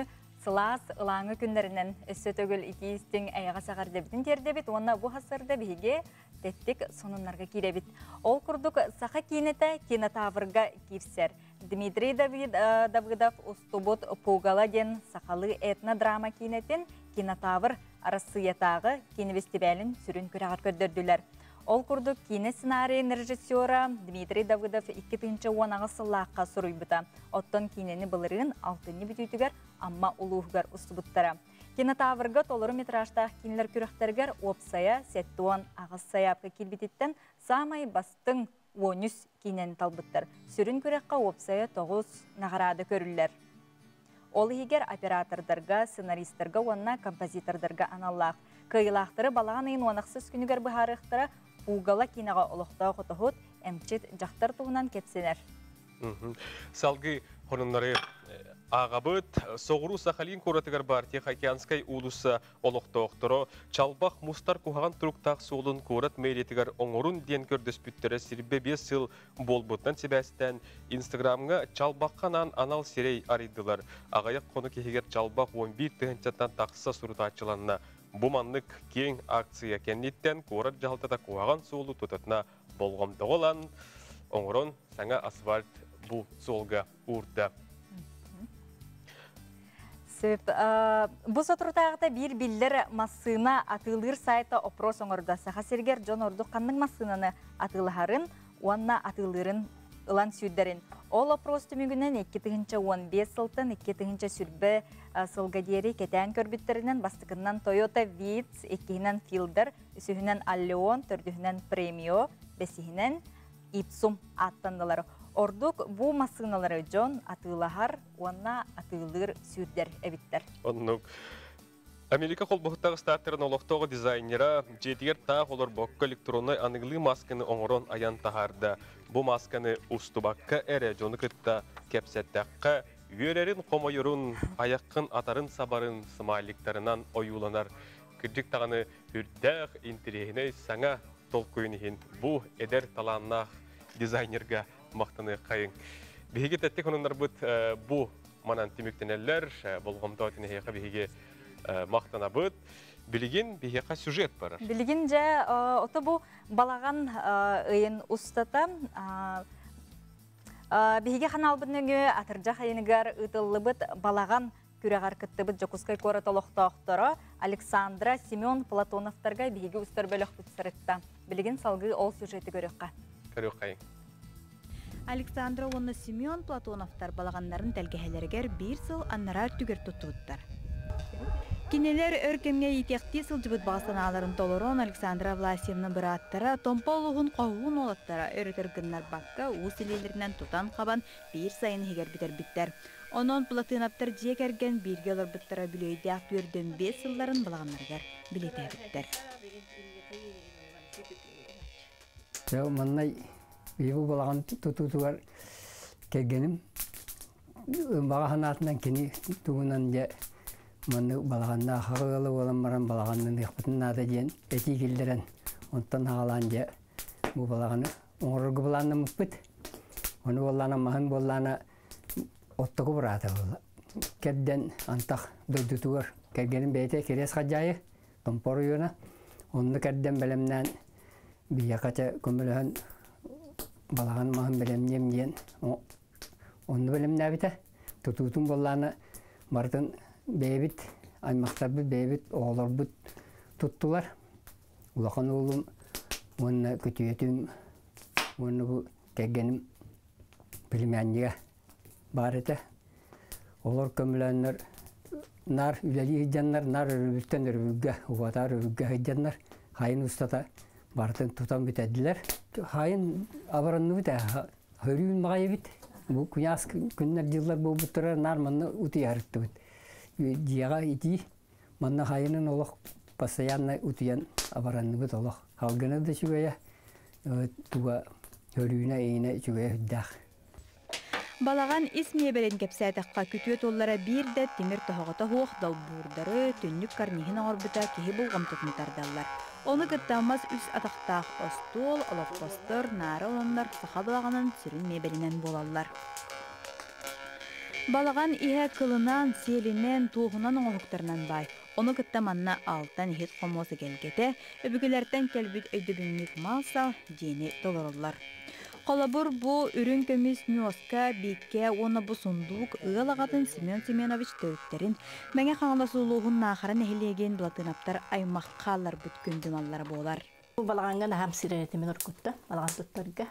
сылаас ылааҥы күннэринэн өссө төгүл итии истиҥ эйэҕэс эҕэрдэбитин тиэрдэбит уонна бу сарсыарда биһиги тэттик сонуннарга киирэбит. Ол курдук саха киинэтэ кинотаврга киирсэр. Дмитрий Давид, Давыдов устубут Пугало диэн сахалыы этно-драма киинэтин кинотавр Арассыыйатааҕы киинэбэстибээлин сүрүн күрэҕэр көрдөрдүлэр. Ол курдук киинэ сценарийын режиссера Дмитрий Давыдов 2018 сыллаахха суруйбута. Оттон киинэни былырыын алтынньы бүтүүтүгэр Амма улууһугар устубуттара. Кинотаврга толору метражтаах киинэлэр күрэхтэригэр уопсайа 78 сайаапка киирбититтэн саамай бастыҥ 13 киинэни талбыттар. Сүрүн күрэххэ уопсайа 9 наҕараада көрүллэр. Ол иһигэр оператордарга, сценаристарга уонна композитордарга аналлаах. Кыайыылаахтары балаҕан ыйын уонахсыс күнүгэр быһаарыахтара Пугало киинэҕэ олохтоох отоһут, эмчит дьахтар туһунан кэпсэнэр. Салгыы хонуннары ааҕабыт. Соҕуруу Сахалин куоратыгар баар Тихоокеанскай уулусса олохтоохторо чалбах мустар куһаҕан туруктаах суолун куорат мэриятыгар оҥорун диэн көрдөспүттэрэ сирбэ биэс сыл буолбутунан сибээстээн Инстаграмҥа чалбахха анаан анал сирэй арыйдылар. Аҕыйах хонук иһигэр чалбах 11 тыһыынчаттан тахса сурутааччыланна. Бу маннык киэҥ акция кэнниттэн куорат дьаһалтата куһаҕан суолу тутатына болҕомтоҕо ылан, оҥорон саҥа асфальт бу суолга уурда. Сөп. Бу соторутааҕыта биир биллэр массыына атыылыыр сайта опрос оҥордо. Саха сиригэр дьон ордук ханнык массыынаны атыылаһарын уонна атыылыырын ылан сүүрдэрин. Ол опрос түмүгүнэн 2015 сылтан 2020 сылга диэри кэтээн көрбүттэринэн бастакыннан Toyota Vitz, иккиһинэн Fielder, үсүһүнэн Allion, төрдүһүнэн Premio, бэсиһинэн Ипсум ааттаннылар. Ордук бу массыыналары дьон атыылаһар уонна атыылыыр сүүрдэр эбиттэр. Оннук. Америка холбоһуктаах штаттарын олохтоох дизайнера дьиэтигэр таах олорбокко электроннай аныгылыы масканы оҥорон айан таһаарда. Бу масканы устубакка эрэ дьону кытта кэпсэттэххэ, үөрэрин-хомойорун, айаххын атарын сабарын смайликтарынан ойууланар. Кырдьык даҕаны үрдээх, интэриэһинэй саҥа толкуйун иһин бу эдэр талааннаах дизайнерга махтаныаххайыҥ. Биһиги тэттик хонуннарбыт бу манан түмүктэнэллэр. Болҕомто эһиэхэ биһиги махтанабыт. Билигин биһиэхэ сюжет барар. Билигин дьэ ото бу балаҕан ыйын устата биһиги ханаалбыт нөҥүө атырдьах айыныгар ыытыллыбыт балаҕан күрэҕэр кыттыбыт Дьокуускай куорат олохтоохторо Александра, Семен Платоновтарга биһиги устар бөлөхпүт сырытта. Билигин салгыы ол сюжеты көрүөххэ. Көрүөххэйиҥ. Александра уонна Семен Платоновтар балаҕаннарын тэлгэһэлэригэр биир сыл аннараа өттүгэр туттубуттар. Кинилэр өр кэмҥэ иитиэхтии сылдьыбыт баҕа санааларын толорон Александра Власьевна бырааттара Томпо улууһун хоһуун уолаттара өрөтөр гыннарбакка уус илиилэринэн тутан-хабан биир сайын иһигэр бүтэрбиттэр. Онон Платынаптар дьиэ кэргэн бииргэ олорбуттара үбүлүөйдээх 45 сылларын балаҕаннарыгар билиэтээбиттэр. Дьэ, маннай бу балаҕан тутуутугар кэргэним баҕа санаатынан кини тугунан дьэ маннык балаҕаннаах ыалы буолан баран балаҕаннаныахпытын наада диэн этии киллэрэн онтон аҕалаан дьэ бу балаҕаны оҥорорго былааннаммыппыт. Ону буоллаана маһын буоллаана оттоку быраата буолла. Кэрдэн антах дойдутугар кэргэним бэйэтэ Кириэс Хадьаайы Томпо оройуона. Онно кэрдэн бэлэмнээн биһиэхэ чэ көмөлөһөн балаҕан маһын бэлэмниэм диэн онно бэлэмнээбитэ. Тутуутун буоллаана барытын бэйэбит аймахтарбыт, бэйэбит оҕолорбут туттулар. Улахан уолум уонна күтүөтүм уонна бу кэргэним племяннига баар этэ. Олор көмөлөөннөр наар үлэлии сылдьаннар, наар өрөбүлтэн өрөбүлгэ, убатаар өрөбүлгэ сылдьаннар хайын устата барытын тутан бүтэрдилэр. Хайын абаранныбыт ээ, хөрүүн баҕайыбыт. Бу куйаас күннэр дьыллар буолбуттара наар манна утуйарыттыбыт. Дьиэҕэ итии, манна хайынын олох постоянно утуйан абаранныбыт олох. Халгына да үчүгэйэ, туга хөрүүнэ иинэ үчүгэйэ үрдээх. Балаҕан ис миэбэлин кэпсээтэххэ, күтүө туллара биир да тимир тоһоҕото суох долбуурдары, түннүк карниһын оҥорбута киһи болҕомтотун тардаллар. Ону кытта мас үс атахтаах остуол, олоппостор, наара олоннор саха балаҕанын сүрүн миэбэлинэн буолаллар. Балаҕан иһэ кылынан, сиэлинэн, туоһунан оҥоһуктарынан баай. Ону кытта манна алтан иһит хомуос эгэлгэтэ, өбүгэлэртэн кэлбит өйдөбүнньүк мал-сал дьиэни толороллор. Холобур, бу үрүҥ көмүс ньуоска, бииккэ уонна бу сундуук ыал аҕатын Семен Семенович төрүттэрин Мэҥэ Хаҥалас улууһун Наахара нэһилиэгин Былатыынаптар аймах хаалларбыт күндү маллара буолар. Бу балаҕаҥҥа наһаа сирэр этим оркутта, балаҕан туттарга.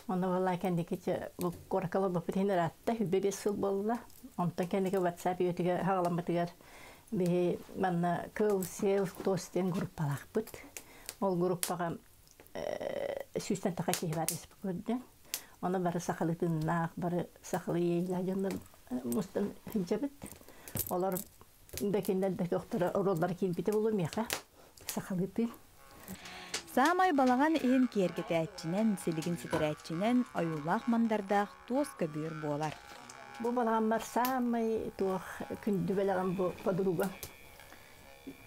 Онно буолла кэнники бу куоракка олорбуппут иһин ыраатта, үбэ биэс сыл буолла. Онтон кэнники WhatsApp үйэтигэр хаҕаламмытыгар биһи манна Кыл, Сел, Тос диэн группалаахпыт. Ол группаҕа сүүстэн таха киһи бар көрдө. Ону бары сахалыы тыыннаах, бары сахалыы иэйилээх дьоннор мустан сылдьабыт. Олор да кинилэр да тохторо оруоллара киирбитэ буолуо миэхэ сахалыы тыын. Саамай балаҕан иһин киэргэтээччинэн, силигин ситэрээччинэн ойуулаах-мандардаах туос көбүөр буолар. Бу балаҕаммар саамай туох күндү бэлэҕим бу подруга.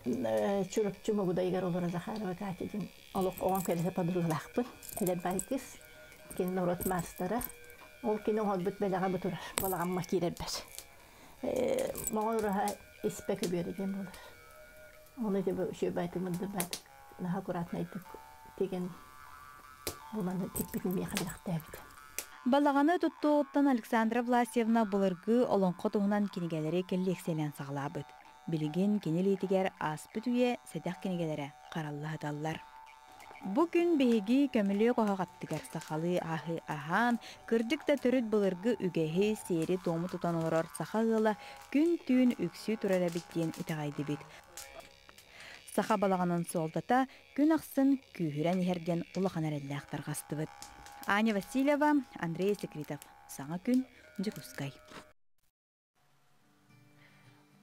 Чурапчы Мугудайыгар олоро Захарова Катя диэн олох оҕом кэлэсэ подругалаахпын. Эдэр баай кыыс. Кини норуот маастара. Ол кини оҥорбут бэлэҕэ бу турар. Балаҕамма киирэрбэр. Моҕой ураһа испэ көбүөрэ диэн буолар. Оны ити бу үчүгэй мындырбаат наһаа аккуратнайдык тигэн булан тикпитин миэхэ бэлэхтээбит. Балаҕаны туттуоҕуттан Александра Власьевна былыргы олоҥхо туһунан кинигэлэри кэллиэксийэлээн саҕалаабыт. Билигин кини илиитигэр ааспыт үйэ сэдэх кинигэлэрэ харалла сыталлар. Бу күн биһиги көмүлүөк оһох аттыгар сахалыы аһы аһаан, кырдьык да төрүт былыргы үгэһи, сиэри-туому тутан олорор саха ыала күн-түүн үксүү турар эбит диэн итэҕэйдибит. Саха балаҕанын суолтата күн ахсын күүһүрэн иһэр диэн улахан эрэллээх тарҕастыбыт. Аня Васильева, Андрей Секритов. Саҥа күн, Дьокуускай.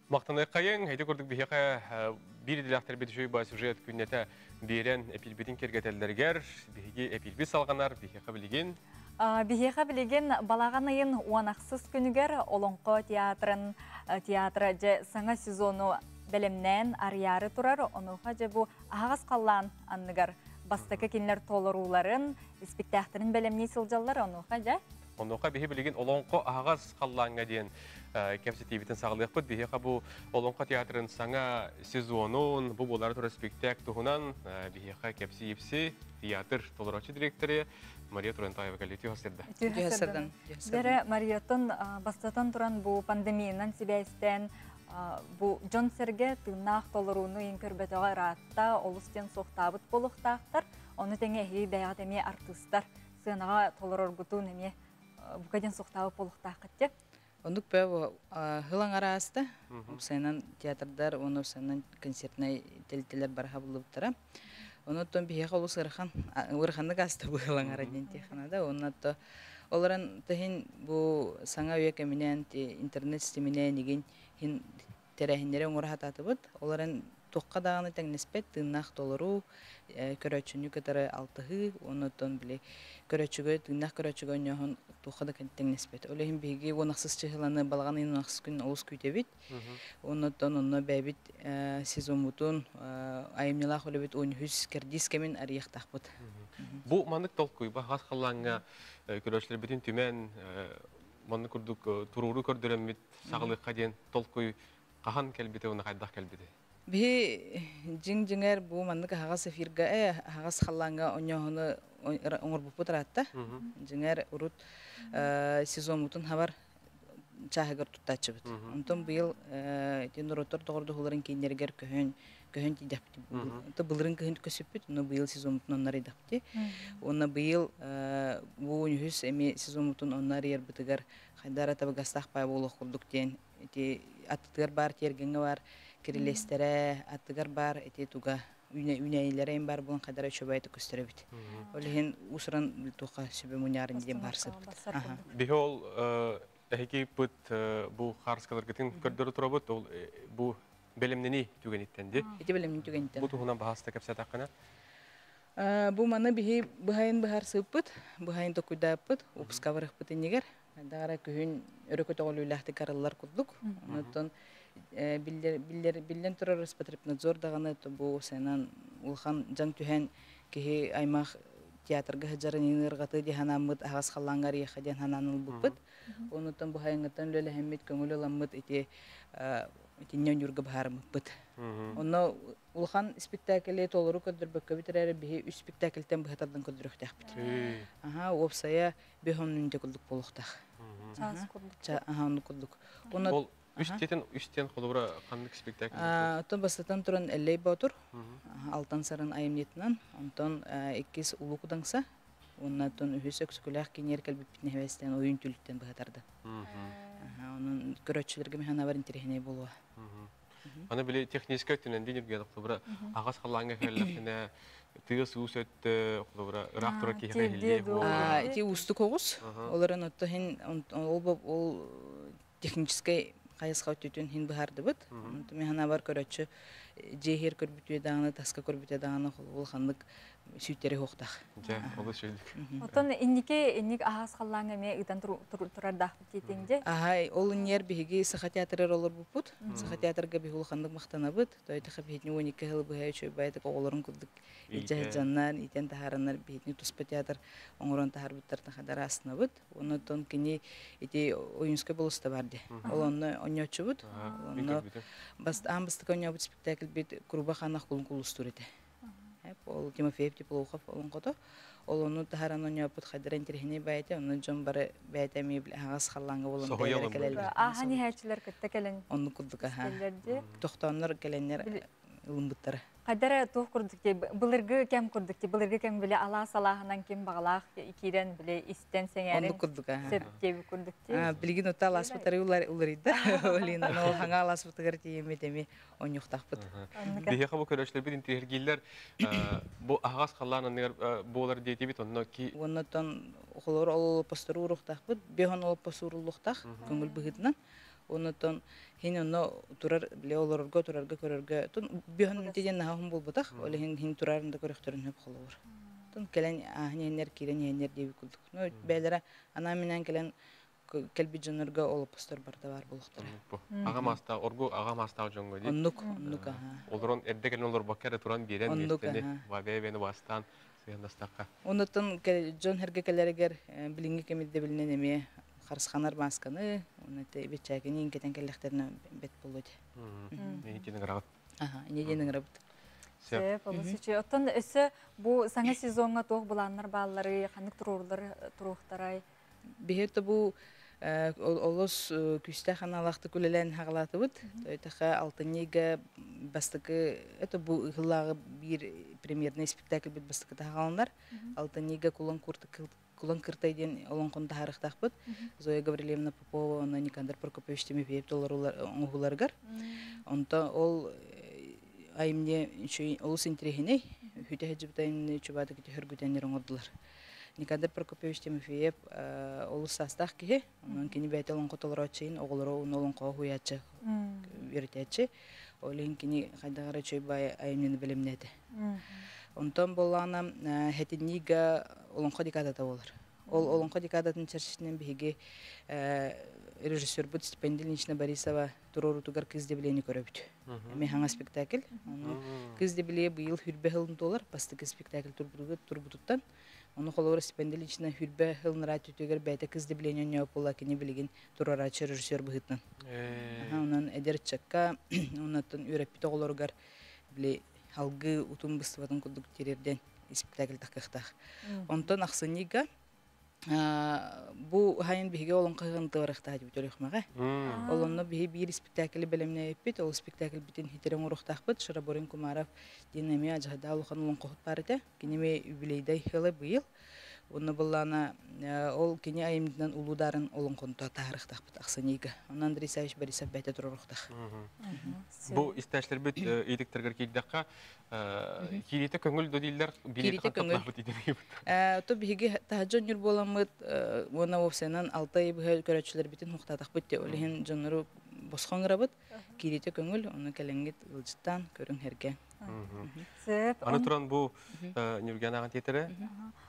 Махтаныаххайыҥ, ити курдук биһиэхэ биир идэлээхтэрбит үчүгэй баа сюжет күннэтэ биэрэн эпиирбитин киэргэтэллэригэр биһиги эпиирбит салҕанар, биһиэхэ билигин Биһиэхэ билигин балаҕан ыйын уон ахсыс күнүгэр Олоҥхо театрын театра дьэ саҥа сезону бэлэмнээн арыйаары турар. Онуоха дьэ бу аһаҕас халлаан анныгар бастакы кинилэр толорууларын, испиктээхтэрин бэлэмнии сылдьаллар. Онуоха дьэ. Онуоха биһи билигин Олоҥхо аһаҕас халлааҥҥа диэн кэпсэтиибитин саҕалыахпыт. Биһиэхэ бу Олоҥхо театрын саҥа сезонун, бу буолары турар спектакль туһунан биһиэхэ кэпсии-ипси театр толорооччу директоры Мария Турантаева кэлли. Үтүө сырда. Үтүө сырдан. Бэрэ Марияттан бастатан туран бу пандемиянан сибээстээн бу дьон-сэргэ тыыннаах толорууну иин көрбөтөҕө ыраатта, олус диэн суохтаабыт буолуохтаахтар. Ону тэҥэ эһиги бэйэҕит эмиэ артыыстар сыанаҕа толороргутун эмиэ бука диэн суохтаабыт буолуохтааххыт дьэ. Оннук бөө хыл аҥарааста упсайынан театрдар уонна упсайынан концертнай тэрилтэлэр бараха буллубуттара. Онон биһиэхэ олус ыарахан ыараханнык ааста бу хыл аҥара диэн тиэханада. Онно то олорон тыһин бу саҥа үйэ кэминэн интернет ситиминэн игин хин тэрээһиннэри оҥоро сатаатыбыт. Олорон туохха даҕаны тэҥнэспэт тыыннаах толоруу, көрөөччүнү кытары алтыһыы, оннуттан били көрөөччүгө тыыннаах көрөөччүгө онньооһун туохха да тэҥнэспэт. Ол иһин биһиги уонахсыс чыһыланы балаҕан ыйын уонахсыс күн олус күүтэбит. Оннуттан онно бэйэбит сезоммутун айымньылаах үлэбит 13 кэрдиис кэмин арыйыахтаахпыт. Бу маннык толкуй хас халлааҥҥа көрөөччүлэрбитин түмэн маннык курдук туруору көрдөрөммүт саҕалыахха диэн толкуй хаһан кэлбитэ уонна хайдах кэлбитэ? Биһи дьиҥ-дьиҥэр бу маннык аһаҕас эфирга аһаҕас халлааҥҥа онньооһуну оҥорбуппут ыраатта. Дьиҥэр урут сезоммутун хабар чааһыгар туттааччыбыт. Онтон быйыл ити норуоттар доҕордоһууларын кииннэригэр көһөн көһөн тиийдэхпит. Былырын кыһын көсүппүт, но быйыл сезоммутун онно арыйдахпыт. Уонна быйыл бу үһүс эми сезоммутун онно арыйарбытыгар хайдара табыгастаах пай буолуох курдук диэн ити аттытыгар баар тиэргэҥҥэ баар кирилиэстэрэ аттыгар баар ити туга үүнээйилэрэ эм баар буолан хайдара үчүгэй көстөр эбит. Ол иһин уусуран туохха сүбэ мунньаарын диэн баар сыппыт. Биһи ол эһиги быт бу хаарыскаларгытын көрдөрө турабыт ол бу бэлэмнени түгэниттен ди. Ити бэлэмнени түгэниттен. Бу туһунан баһаста кэпсэтаххына. Бу маны биһи быһайын быһар сыппыт, быһайын токуйдааппыт, упска барыхпыт иннигэр. Дагара күһүн өрө көтөҕүлүүлээхтик арыллар курдук. Онтон биллэн турар Роспотребнадзор даҕаны бу сэнэн улахан дьаҥ түһэн киһи аймах театрга сылдьарын ыарҕаты диэн санааммыт аһаҕас халлааҥҥа арыйыахха диэн санаан ылбыппыт. Онуттан бу хайыҥҥыттан үлэлэһэммит, көҥүл ыламмыт ити итиннэ ойуурга быһаарыммыппыт. Онно улахан спектакли толору көрдөрбөккөбүт эрээри биһи үс спектакльтэн быһа тардан көрдөрүөхтээхпит. Аха, уопсайа бөһөн мүнтэ курдук буолуохтаах. Чаас курдук. Аха, оннук курдук. Ол үстетен үстен холобура ханнык спектакль? Оттон бастатан туран Эллэй Боотур, Алтан Сарын айымньытынан, онтон иккис Улуу Кудаҥса, уонна оттон үһүс Өксөкүлээх киниэр кэлбиппитин эбэстэн ойун түлүктэн быһатарды. Онон көрөөччүлэргэ механабар интэриэһинэй буолуо. Аны били техническэй өттүнэн дии ньүргэн холобура аҕас халлааҥҥа кэллэххинэ тыас уус өттө холобура ыраах турар киһиэхэ иһиллиэ буолуо. Ити уустук оҕус. Олорон отто хин ол ол техническэй хайысха өттүтүн хин быһаардыбыт. Онтон мин көрөччү дьиэһиэр көрбүтүө даҕаны таска көрбүтэ даҕаны холобул ханнык сүүттэри хуохтах. Дьэ, олус үчүгэй. Оттон инники инник аһаас халлааҥҥа эмиэ ыытан турардаахпыт диэтиҥ Аһай, ол инньэр биһиги Саха театрыгар олорбуппут. Саха театрга биһи улаханнык махтанабыт. Тойтаха биһитини 12 сыл быһа үчүгэй баайдык оҕолорун курдук илдьэ сылдьаннар, иитэн таһаараннар биһитини туспа театр оҥорон таһаарбыттар тахадара астынабыт. Оннуттан кини ити Ойуунскай болуста бар дии. Ол онно онньооччубут. Онно аан бастакы онньообут спектакльбит Куруба ханах кулун кулустуур этэ. Ол Тимофеев Теплоухов олоҥхото. Ол ону таһааран онньооппут хайдара интэриэһинэй баайта. Онно дьон бары бэйэтэ эмиэ аһаҕас халлааҥҥа болон бэйэлэрэ кэлэллэр. Ааһан иһээччилэр кытта кэлэн. Оннук курдук аха. Тохтооннор кэлэннэр ылымбыттара. Хайдара туох курдук ти былыргы кэм курдук ти былыргы кэм биле алаас алааһынан ким баҕалаах киирэн биле истэн сэҥээрин Оннук курдук аха. сөп диэби курдук ти. Билигин отта алааспытары уларыйда. Олин ол хаҥа алааспытыгар тиийэммит эми онньуохтаахпыт. Биһиэхэ бу көрөөччүлэрбит интириэһиргииллэр бу аһаҕас халлаан анныгар буолар диэтибит онно ки Оннотон холор ол олоппостору уруохтаахпыт, бехон олоппос ууруллуохтаах көҥүл быһыытынан. Оннотон хин онно турар биле олорорго турарга көрөргө тун бехон диэн наһаа буолбатах. Ол иһин хин турарын да көрөхтөрүн хөп холобур. Тун кэлэн ааһын иһэннэр киирэн иһэннэр диэби курдук. Ну бээлэрэ анаа минэн кэлэн кэлбит дьоннорго олоппостор барда бар буолуохтара. Аҕа маастаах оргу аҕа маастаах дьоҥҥо дии. Оннук, оннук аха. Олорон эрдэ кэлэн олорбокко эрэ туран биэрэн Оннук, миэстэни аха. бэйэ-бэйэни бастаан. Сыһыаннастахха. Оннуттан дьон хэргэ кэлэригэр билиҥҥи кэм ирдэбилинэн эмиэ харысханар маасканы, уонна бэчээкини иҥкэтэн кэллэхтэринэ бэт буолуо этэ. Инньэ диэн ыҥыраҕыт. Аха, инньэ диэн ыҥырабыт. Сөп, олус үчүгэй. Оттон өссө бу саҥа сезоҥҥа туох былааннар баалларый, ханнык туруорулар туруохтарай? Биһи бу олус күүстээх аналаахтык үлэлээн хаҕалаатыбыт. Тойтаха алтынньыга бастакы это бу ыһыллааҕы биир премьерный спектакль бит бастакы таһаҕаланар. Алтынньыга Кулан Кулан Кыртай диэн олоҥхон таһаарыахтаахпыт. Зоя Гаврильевна Попова уонна Никандр Прокопьевич Тимофеев толоруулар оҥоһууларыгар. Онто ол айымньы олус интэриэһинэй. Хүтэ сылдьыбыт айымньы чубаатык хөргүтэннэр оҥордулар. Никандр Прокопьевич Тимофеев олус саастаах киһи. Онон кини бэйэтэ олоҥхо толорооччуйун, оҕолору уонна олоҥхоҕо уһуйааччы, үөрэтээччи. Ол иһин кини хайдах эрэ үчүгэй баай айымньыны бэлэмнээтэ. Онтон буоллаҕына хэтинниигэ олоҥхо декадата буолар. Ол олоҥхо декадатын чэрчитинэн биһиги режиссербут Степан Ильинична Борисова туруоруутугар Кыз Дебилиэни көрөбүт. Эмиэ хаҥа спектакль. Ону Кыз Дебилиэ быйыл хүрбэ сылын туолар, бастакы спектакль турбутуттан. Ону холобур Степан Ильинична хүрбэ сылын түтүгэр бэйэтэ Кыз Дебилиэни онньообут буолла кини билигин туруорааччы режиссер быһыытынан. Онон эдэр ыччакка, оннуттан үөрэппит оҕолоругар били алгыы утум быстыбатын курдук тириэрдэн спектакль таххыахтаах. Онтон ахсынньыга бу хайын биһиги олоҥхо ыһыаҕын тыарахтаах дибит Өлүөхүмэҕэ. Ол онно биһи биир спектаклы бэлэмнээбиппит, ол спектакльбитин хитэрэ оҥоруохтаахпыт. Шараборин Кумаров диэн эмиэ адьаһадаал улахан олоҥхоһут баар этэ. Кини эмиэ юбилейдай ыла быйыл. Онно быллаана ол кини айымньытынан улуу дарын олоҥхонто таһаарыахтаахпыт ахсынньыга. Онно Андрей Савич Борисов бэйэтэ туруоруохтаах. Бу истээчилэрбит ыйытыктарыгар киирдэххэ, киириитэ көҥүл да дииллэр, билиэтэ көҥүл. То биһиги таһдьа онньур буоламмыт уонна уопсайынан алта ый быһа көрөөччүлэрбитин хуохтаатахпыт дии. Ол иһин дьоннору босхо ыҥырабыт. Киириитэ көҥүл, ону кэлэҥҥит ыалдьыттаан көрүҥ эргэ. Аны туран бу Ньурган аҕан тиэтэрэ.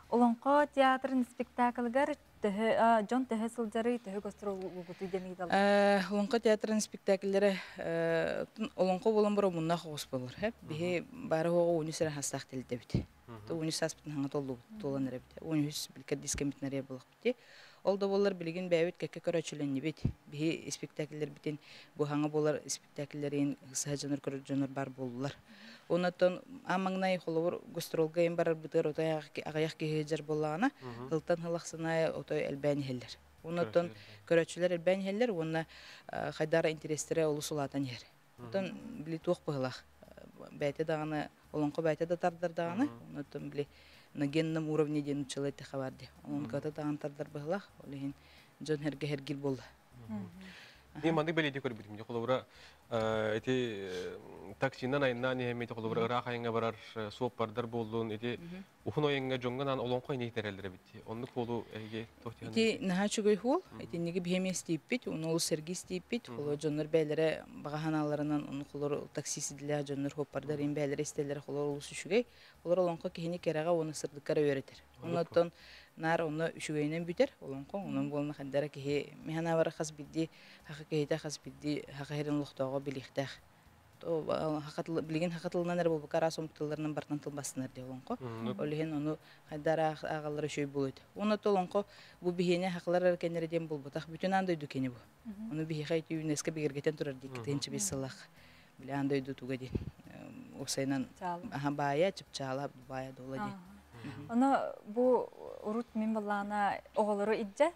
Олоҥхо театрын спектаклыгар төһө дьон төһө сылдьарый, төһө гастролугутуй диэн ыйыталлар. Олоҥхо театрын спектакльлэрэ олоҥхо буолан баран муннаах оҕус буолар. Биһи бары оҕо уонүс эрэ хастаах тэлтэбит. Уонүс сааспытын хаҥа толлубут, туолан эрэбит. Уонүс билкэрдис кэмитин эрэ буолахпыт. Ол да буоллар билигин бэйэбит кэккэ көрөөччүлэннибит. Биһи спектакльлэрбитин бу хаҥа буолар спектакльлэрин сыһа дьонор көрөр дьонор бар буоллулар. Онотон аан маҥнай холобур гастролга эн барарбытыгар отой аҕыйах киһи сылдьар буоллаҕына, сылтан сыл ахсын аайы отой элбээн иһэллэр. Онотон көрөөччүлэр элбээн иһэллэр уонна хайдара интэриэстэрэ олус улаатан иһэр. Оттон били туох быһылаах бэйэтэ даҕаны олоҥхо бэйэтэ да тардар даҕаны, онотон били на генном уровне диэн нууччалыы эттэххэ баар дии. Олоҥхото даҕаны тардар быһылаах, ол иһин дьон эргэ эргир буолла. Мен маннык бэлиэтии көрбүтүм. Дьэ, холобура, ити таксинан айаннаан иһэммит, холобура, ыраах айаҥҥа барар суоппардар буоллун, ити уһун айаҥҥа дьоҥҥо анаан олоҥхо иһитэрэллэр эбит. Оннук буолуу эһиги туох диэн Ити наһаа үчүгэй хуол. Итинниги биһи истииппит, уну олус сэргии истииппит. Холо дьоннор бэйэлэрэ баҕа санааларынан, ону холор такси сидилээх дьоннор хуоппардар ин бэйэлэрэ истэллэрэ холор олус үчүгэй. Олор олоҥхо киһини кэрэҕэ уонна сырдыкка эрэ үөрэтэр. Оннуттан наар онно үчүгэйинэн бүтэр олоҥхо. Онон буолна хайдара киһи миһанаабара хас биирдии хаха киһитэ хас биирдии хаха сирин олохтооҕо билиэхтээх. Билигин хаха тылынан эрэ буолбакка араас омук тылларынан барытынан тылбастанар дии олоҥхо. Ол иһин ону хайдара ааҕаллара үчүгэй буолуо этэ. Уонна олоҥхо бу биһиэнэ хахалар эрэ кэннэрэ диэн буолбатах. Бүтүн аан дойду кини бу. Ону биһиэхэ ити ЮНЕСКО бигэргэтэн турар дии 2005 сыллаах били аан дойду туга диэн уопсайынан баайа чыпчаала баайа дуола диэн. Ону бу урут мин баллаана оҕолору иддьэ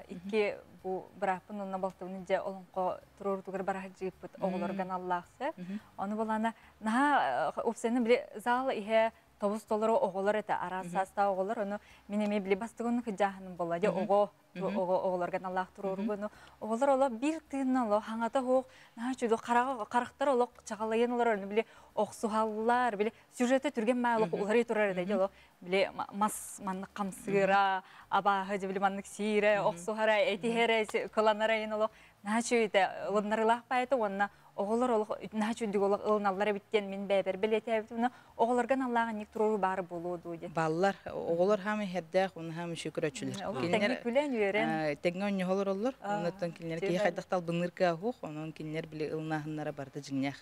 икки бу бырааппын уонна балтыбын иддьэ олоҥхо туруорутугар бараһдьыыппыт оҕолорго аналлаахсы. Ону балаана наһаа уопсайынан били зал иһэ тобус толору оҕолор этэ араас саастаах оҕолор ону мин эмиэ били бастыгын кыдьааһыным буолла дьэ оҕо оҕолорго аналлаах туруоругуну оҕолор олох биир тыынна олох хаҥата суох наһаа үчүгэй хараҕа харахтар олох чаҕалайан олорор били охсуһаллар били сюжеты түргэн маай олох уларый турар этэ олох били мас маннык хамсыыра абааһы били маннык сиирэ охсуһара этиһэрэ кыланара ин олох наһаа үчүгэй ылыннарылаах баайта уонна Оҕолор олох наһаа үчүгдүк олох ылыналлар эбит диэн мин бэйэбэр бэлиэтээбитим. Уна оҕолорго аналлаах инник туруоруу баар буолуо дуу диэн. Баллар. Оҕолор хаамы хердээх, уна хаамы шүкүрөчүлэр. Кинилэр күлэн үөрэн. Тэҥҥэ онньоһолор оллор. Оннуттан кинилэр киһи хайдах талбынныыр кыаһуох, онон кинилэр били ылынааһыннара барыта дьиҥнээх.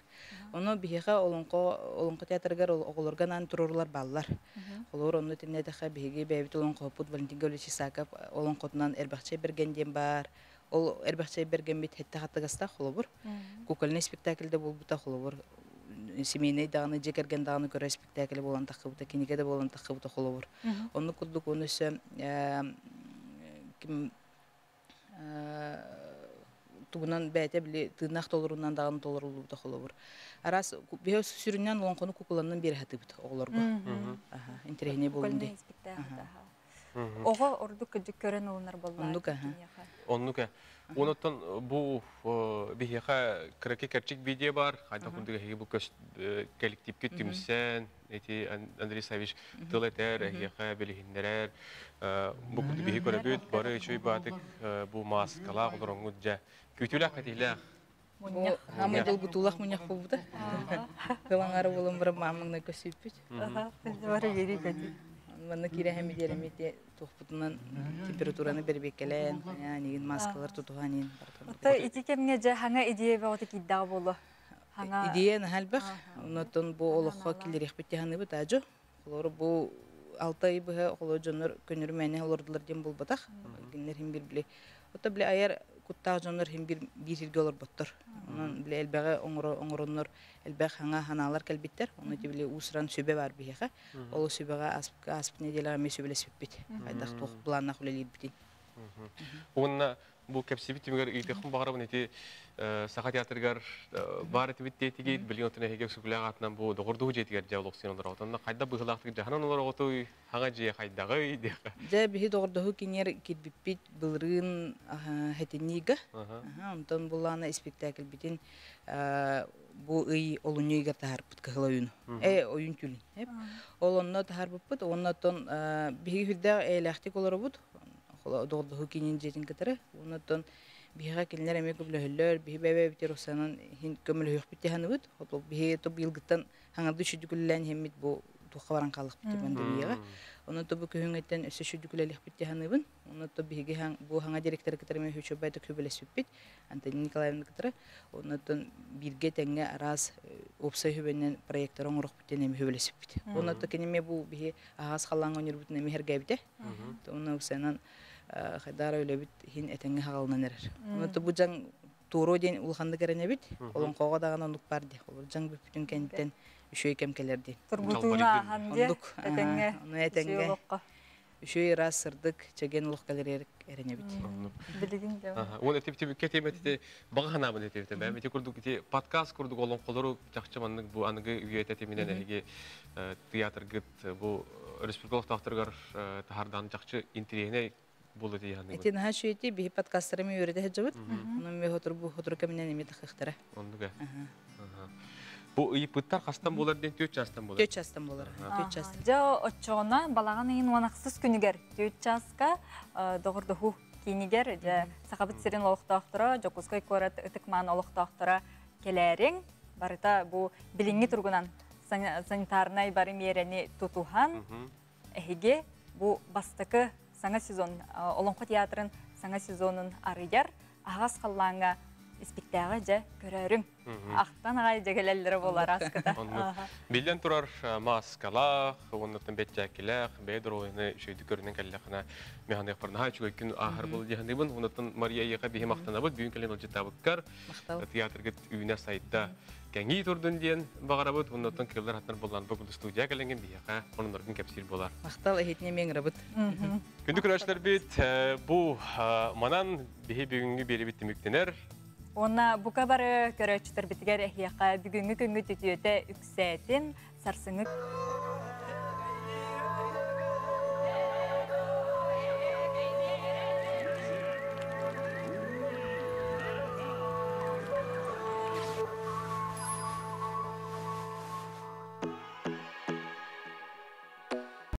Ону биһиэхэ олоҥхо олоҥхо театрыгар оҕолорго анаан туруорулар баллар. Холобур, онно тиннэтэхэ биһиги бэйэбит олоҥхоһуппут Валентин Гаврильевич Исаков олоҥхотунан Эрбэхчэй Бэргэн диэн баар. Ол Эрбэхчэй Бэргэммит хэттэ хаттыгастаах холобур. Кукольный спектакль да буолбута холобур. Семейный даҕаны, дьиэ кэргэн даҕаны көрөр спектакль буолан таххыбыта, кинигэ да буолан таххыбыта холобур. Оннук курдук оны өссө ким тугунан бэйэтэ били тыыннаах толорунан даҕаны толоруллубута холобур. Араас биһи сүрүннээн олоҥхону кукуланнан биэрэ сатыыбыт оҕолорго. Интэриэһинэй буолун дии. Оҕо ордук кырдьык көрөн ылынар буоллаа. Оннук аха. Оннук э. Онуттан бу биһиэхэ кыракый кэрчик видео бар. Хайдах курдук эһиги бу коллективкит түмсэн, ити Андрей Савич тыл этэр, эһиэхэ билиһиннэрэр. Бу курдук биһи көрөбүт, бары үчүгэй баатык бу мааскалаах олороҥҥут дьэ. Күүтүүлээх кэтиилээх. Бу хамай долгутуулах мунньах буолбута. Кылаҥары буолан баран маамаҥна көсүүппүт. Бары үөрүү көтүү. Манна киирэһэми диэрэми туохпутунан температураны бэрбиэккэлээн, хайаан маскалар тутуһан иин Ото ити кэмҥэ дьэ хаҥа идея бөҕөтө киирдэҕэ буолуо. Хаҥа Идея наһаа элбэх. Оннуттан бу олоххо киллэриэхпит тиһаныыбыт аадьу. Холобур, бу 6 ый быһа холобур дьоннор көннөрү мээнэ олордулар диэн буолбатах. Кинилэр иһин бир били Ото били айар куттаах дьоннор иһин бир биир сиргэ олорботтор. Онон били элбэҕи оҥороннор элбэх хаҥа ханаалар кэлбиттэр. Ону ити били уусуран сүбэ бар биһиэхэ. Ол сүбэҕэ ааспыт нэдиэлэҕэ эмиэ сүбэлэспиппит. Хайдах туох планнаах үлэлиирбитин. Уонна бу кэпсибит түмүгэр ыйытыахпын баҕарабын ити Саха театрыгар баар этибит диэтигит, билигин оттон эһиги Өксөкүлээх аатынан бу доҕордоһуу дьиэтигэр дьэ олохсуйан олороҕут. Онно хайдах быһыылаахтык дьаһанан олороҕутуй, хаҥа дьиэ хайдаҕый диэххэ. Дьэ биһи доҕордоһуу киниэр киирбиппит былырыын хэтинниигэ. Онтон булаана испиктээкилбитин бу ый олунньу ыйыгар таһаарбыт кыһыл ойууну. Э ойуун түүлүн. Ол онно таһаарбыппыт. Уонна оттон биһиги сүрдээх эйэлээхтик олоробут. Доҕордоһуу киинин дьиэтин кытары. Уонна оттон биһиэхэ кинилэр эмиэ көмөлөһөллөр. Биһи бэйэ-бэйэбитигэр Русланан иһин көмөлөһүөхпүт дии саныыбыт. Биһиги быйылгыттан хаҥарды үчүгдүк үлэлээн иһэммит бу туохха баран хааллахпыт пандемияҕа. Онон бу күһүҥҥэттэн өссө үчүгдүк үлэлиэхпит дии саныыбын. Онон биһиги бу хаҥа директоры кытары эмиэ үчүгэй сүбэлэспиппит. Антонина Николаевна кытары. Онон бииргэ тэҥҥэ араас уопсай хүбэнэн проекттары оҥоруохпут диэн эмиэ сүбэлэспиппит. Онон кини эмиэ бу биһи аһаас халлааҥҥа оҥорбутун эмиэ сэргээбитэ. Онон уопсайынан хайдаара үлэбит иһин этэҥҥэ хаҕалынан эрэр. Онон бу дьаҥ туоруо диэн улаханнык эрэнэбит. Олоҥхоҕо даҕаны оннук баар дии. Ол дьаҥ бүппүтүн кэнниттэн үчүгэй кэм кэлэр диэн. Тургутууну ааһан диэ. Оннук. Этэҥҥэ. Ону этэҥҥэ. Үчүгэй ыраас сырдык чэгиэн олох кэлэр эрэнэбит. Билигин де. Уон этип түбүккэ тиэмэтити баҕа санаабын этибитэ бэм. Ити курдук ити подкаст курдук олоҥхолору чахчы маннык бу аныгы үйэтэ тиминэн эһиги театргыт бу республика олохтоохторугар таһаардаан чахчы интэриэһинэй буолла дии саныыбын. Ити наһаа үчүгэй биһи подкасттары эми үөрэтэ сылдьабыт. Онон ми хотур бу хотур кэминэн эми тахыахтара. Оннук ээ. Бу ыйыппыттар хастан буолар диэн 4 чаастан буолар. 4 чаастан буолар. 4 чаастан. Дьэ оччоҕуна балаҕан ыйын 16 күнүгэр 4 чааска доҕордоһуу киинигэр дьэ Сахабыт сирин олохтоохторо, Дьокуускай куорат ытык-маан олохтоохторо кэлээриҥ. Барыта бу билиҥҥи туругунан санитарнай бары миэрэни тутуһан эһиги бу бастакы саҥа сезон Олоҥхо театрын саҥа сезонун арыйар аһаҕас халлааҥҥа испиктээҕи дьэ көрөөрүҥ. Ахтан аҕай дьэгэлэллэрэ буолар аскыта. Биллэн турар мааскалаах, уоннаттан бэччээккилээх, бэйэ доруобуйаны үчүгэйдик көрүнэн кэллэххинэ механыахпар наһаа үчүгэй күн ааһар буолла дии саныыбын. Оннуттан Мария эйиэхэ биһи махтанабыт. Бүгүн кэлэн ылдьыттаабыккар театргыт үүнэ сайда кэҥии турдун диэн баҕарабыт. Оннуттан кыыллар хатнар боллан бу студия кэлэҥҥин биһиэхэ онноргун кэпсиир буолар. Махтал эһитине мен ырабыт. Күндү көрөөччүлэрбит, бу манан биһи бүгүҥҥү биэрибит түмүктэнэр. Уонна бука бары көрөөччүлэрбитигэр эһиэхэ бүгүҥҥү күҥҥүт үтүөтэ үксээтин, сарсыҥҥы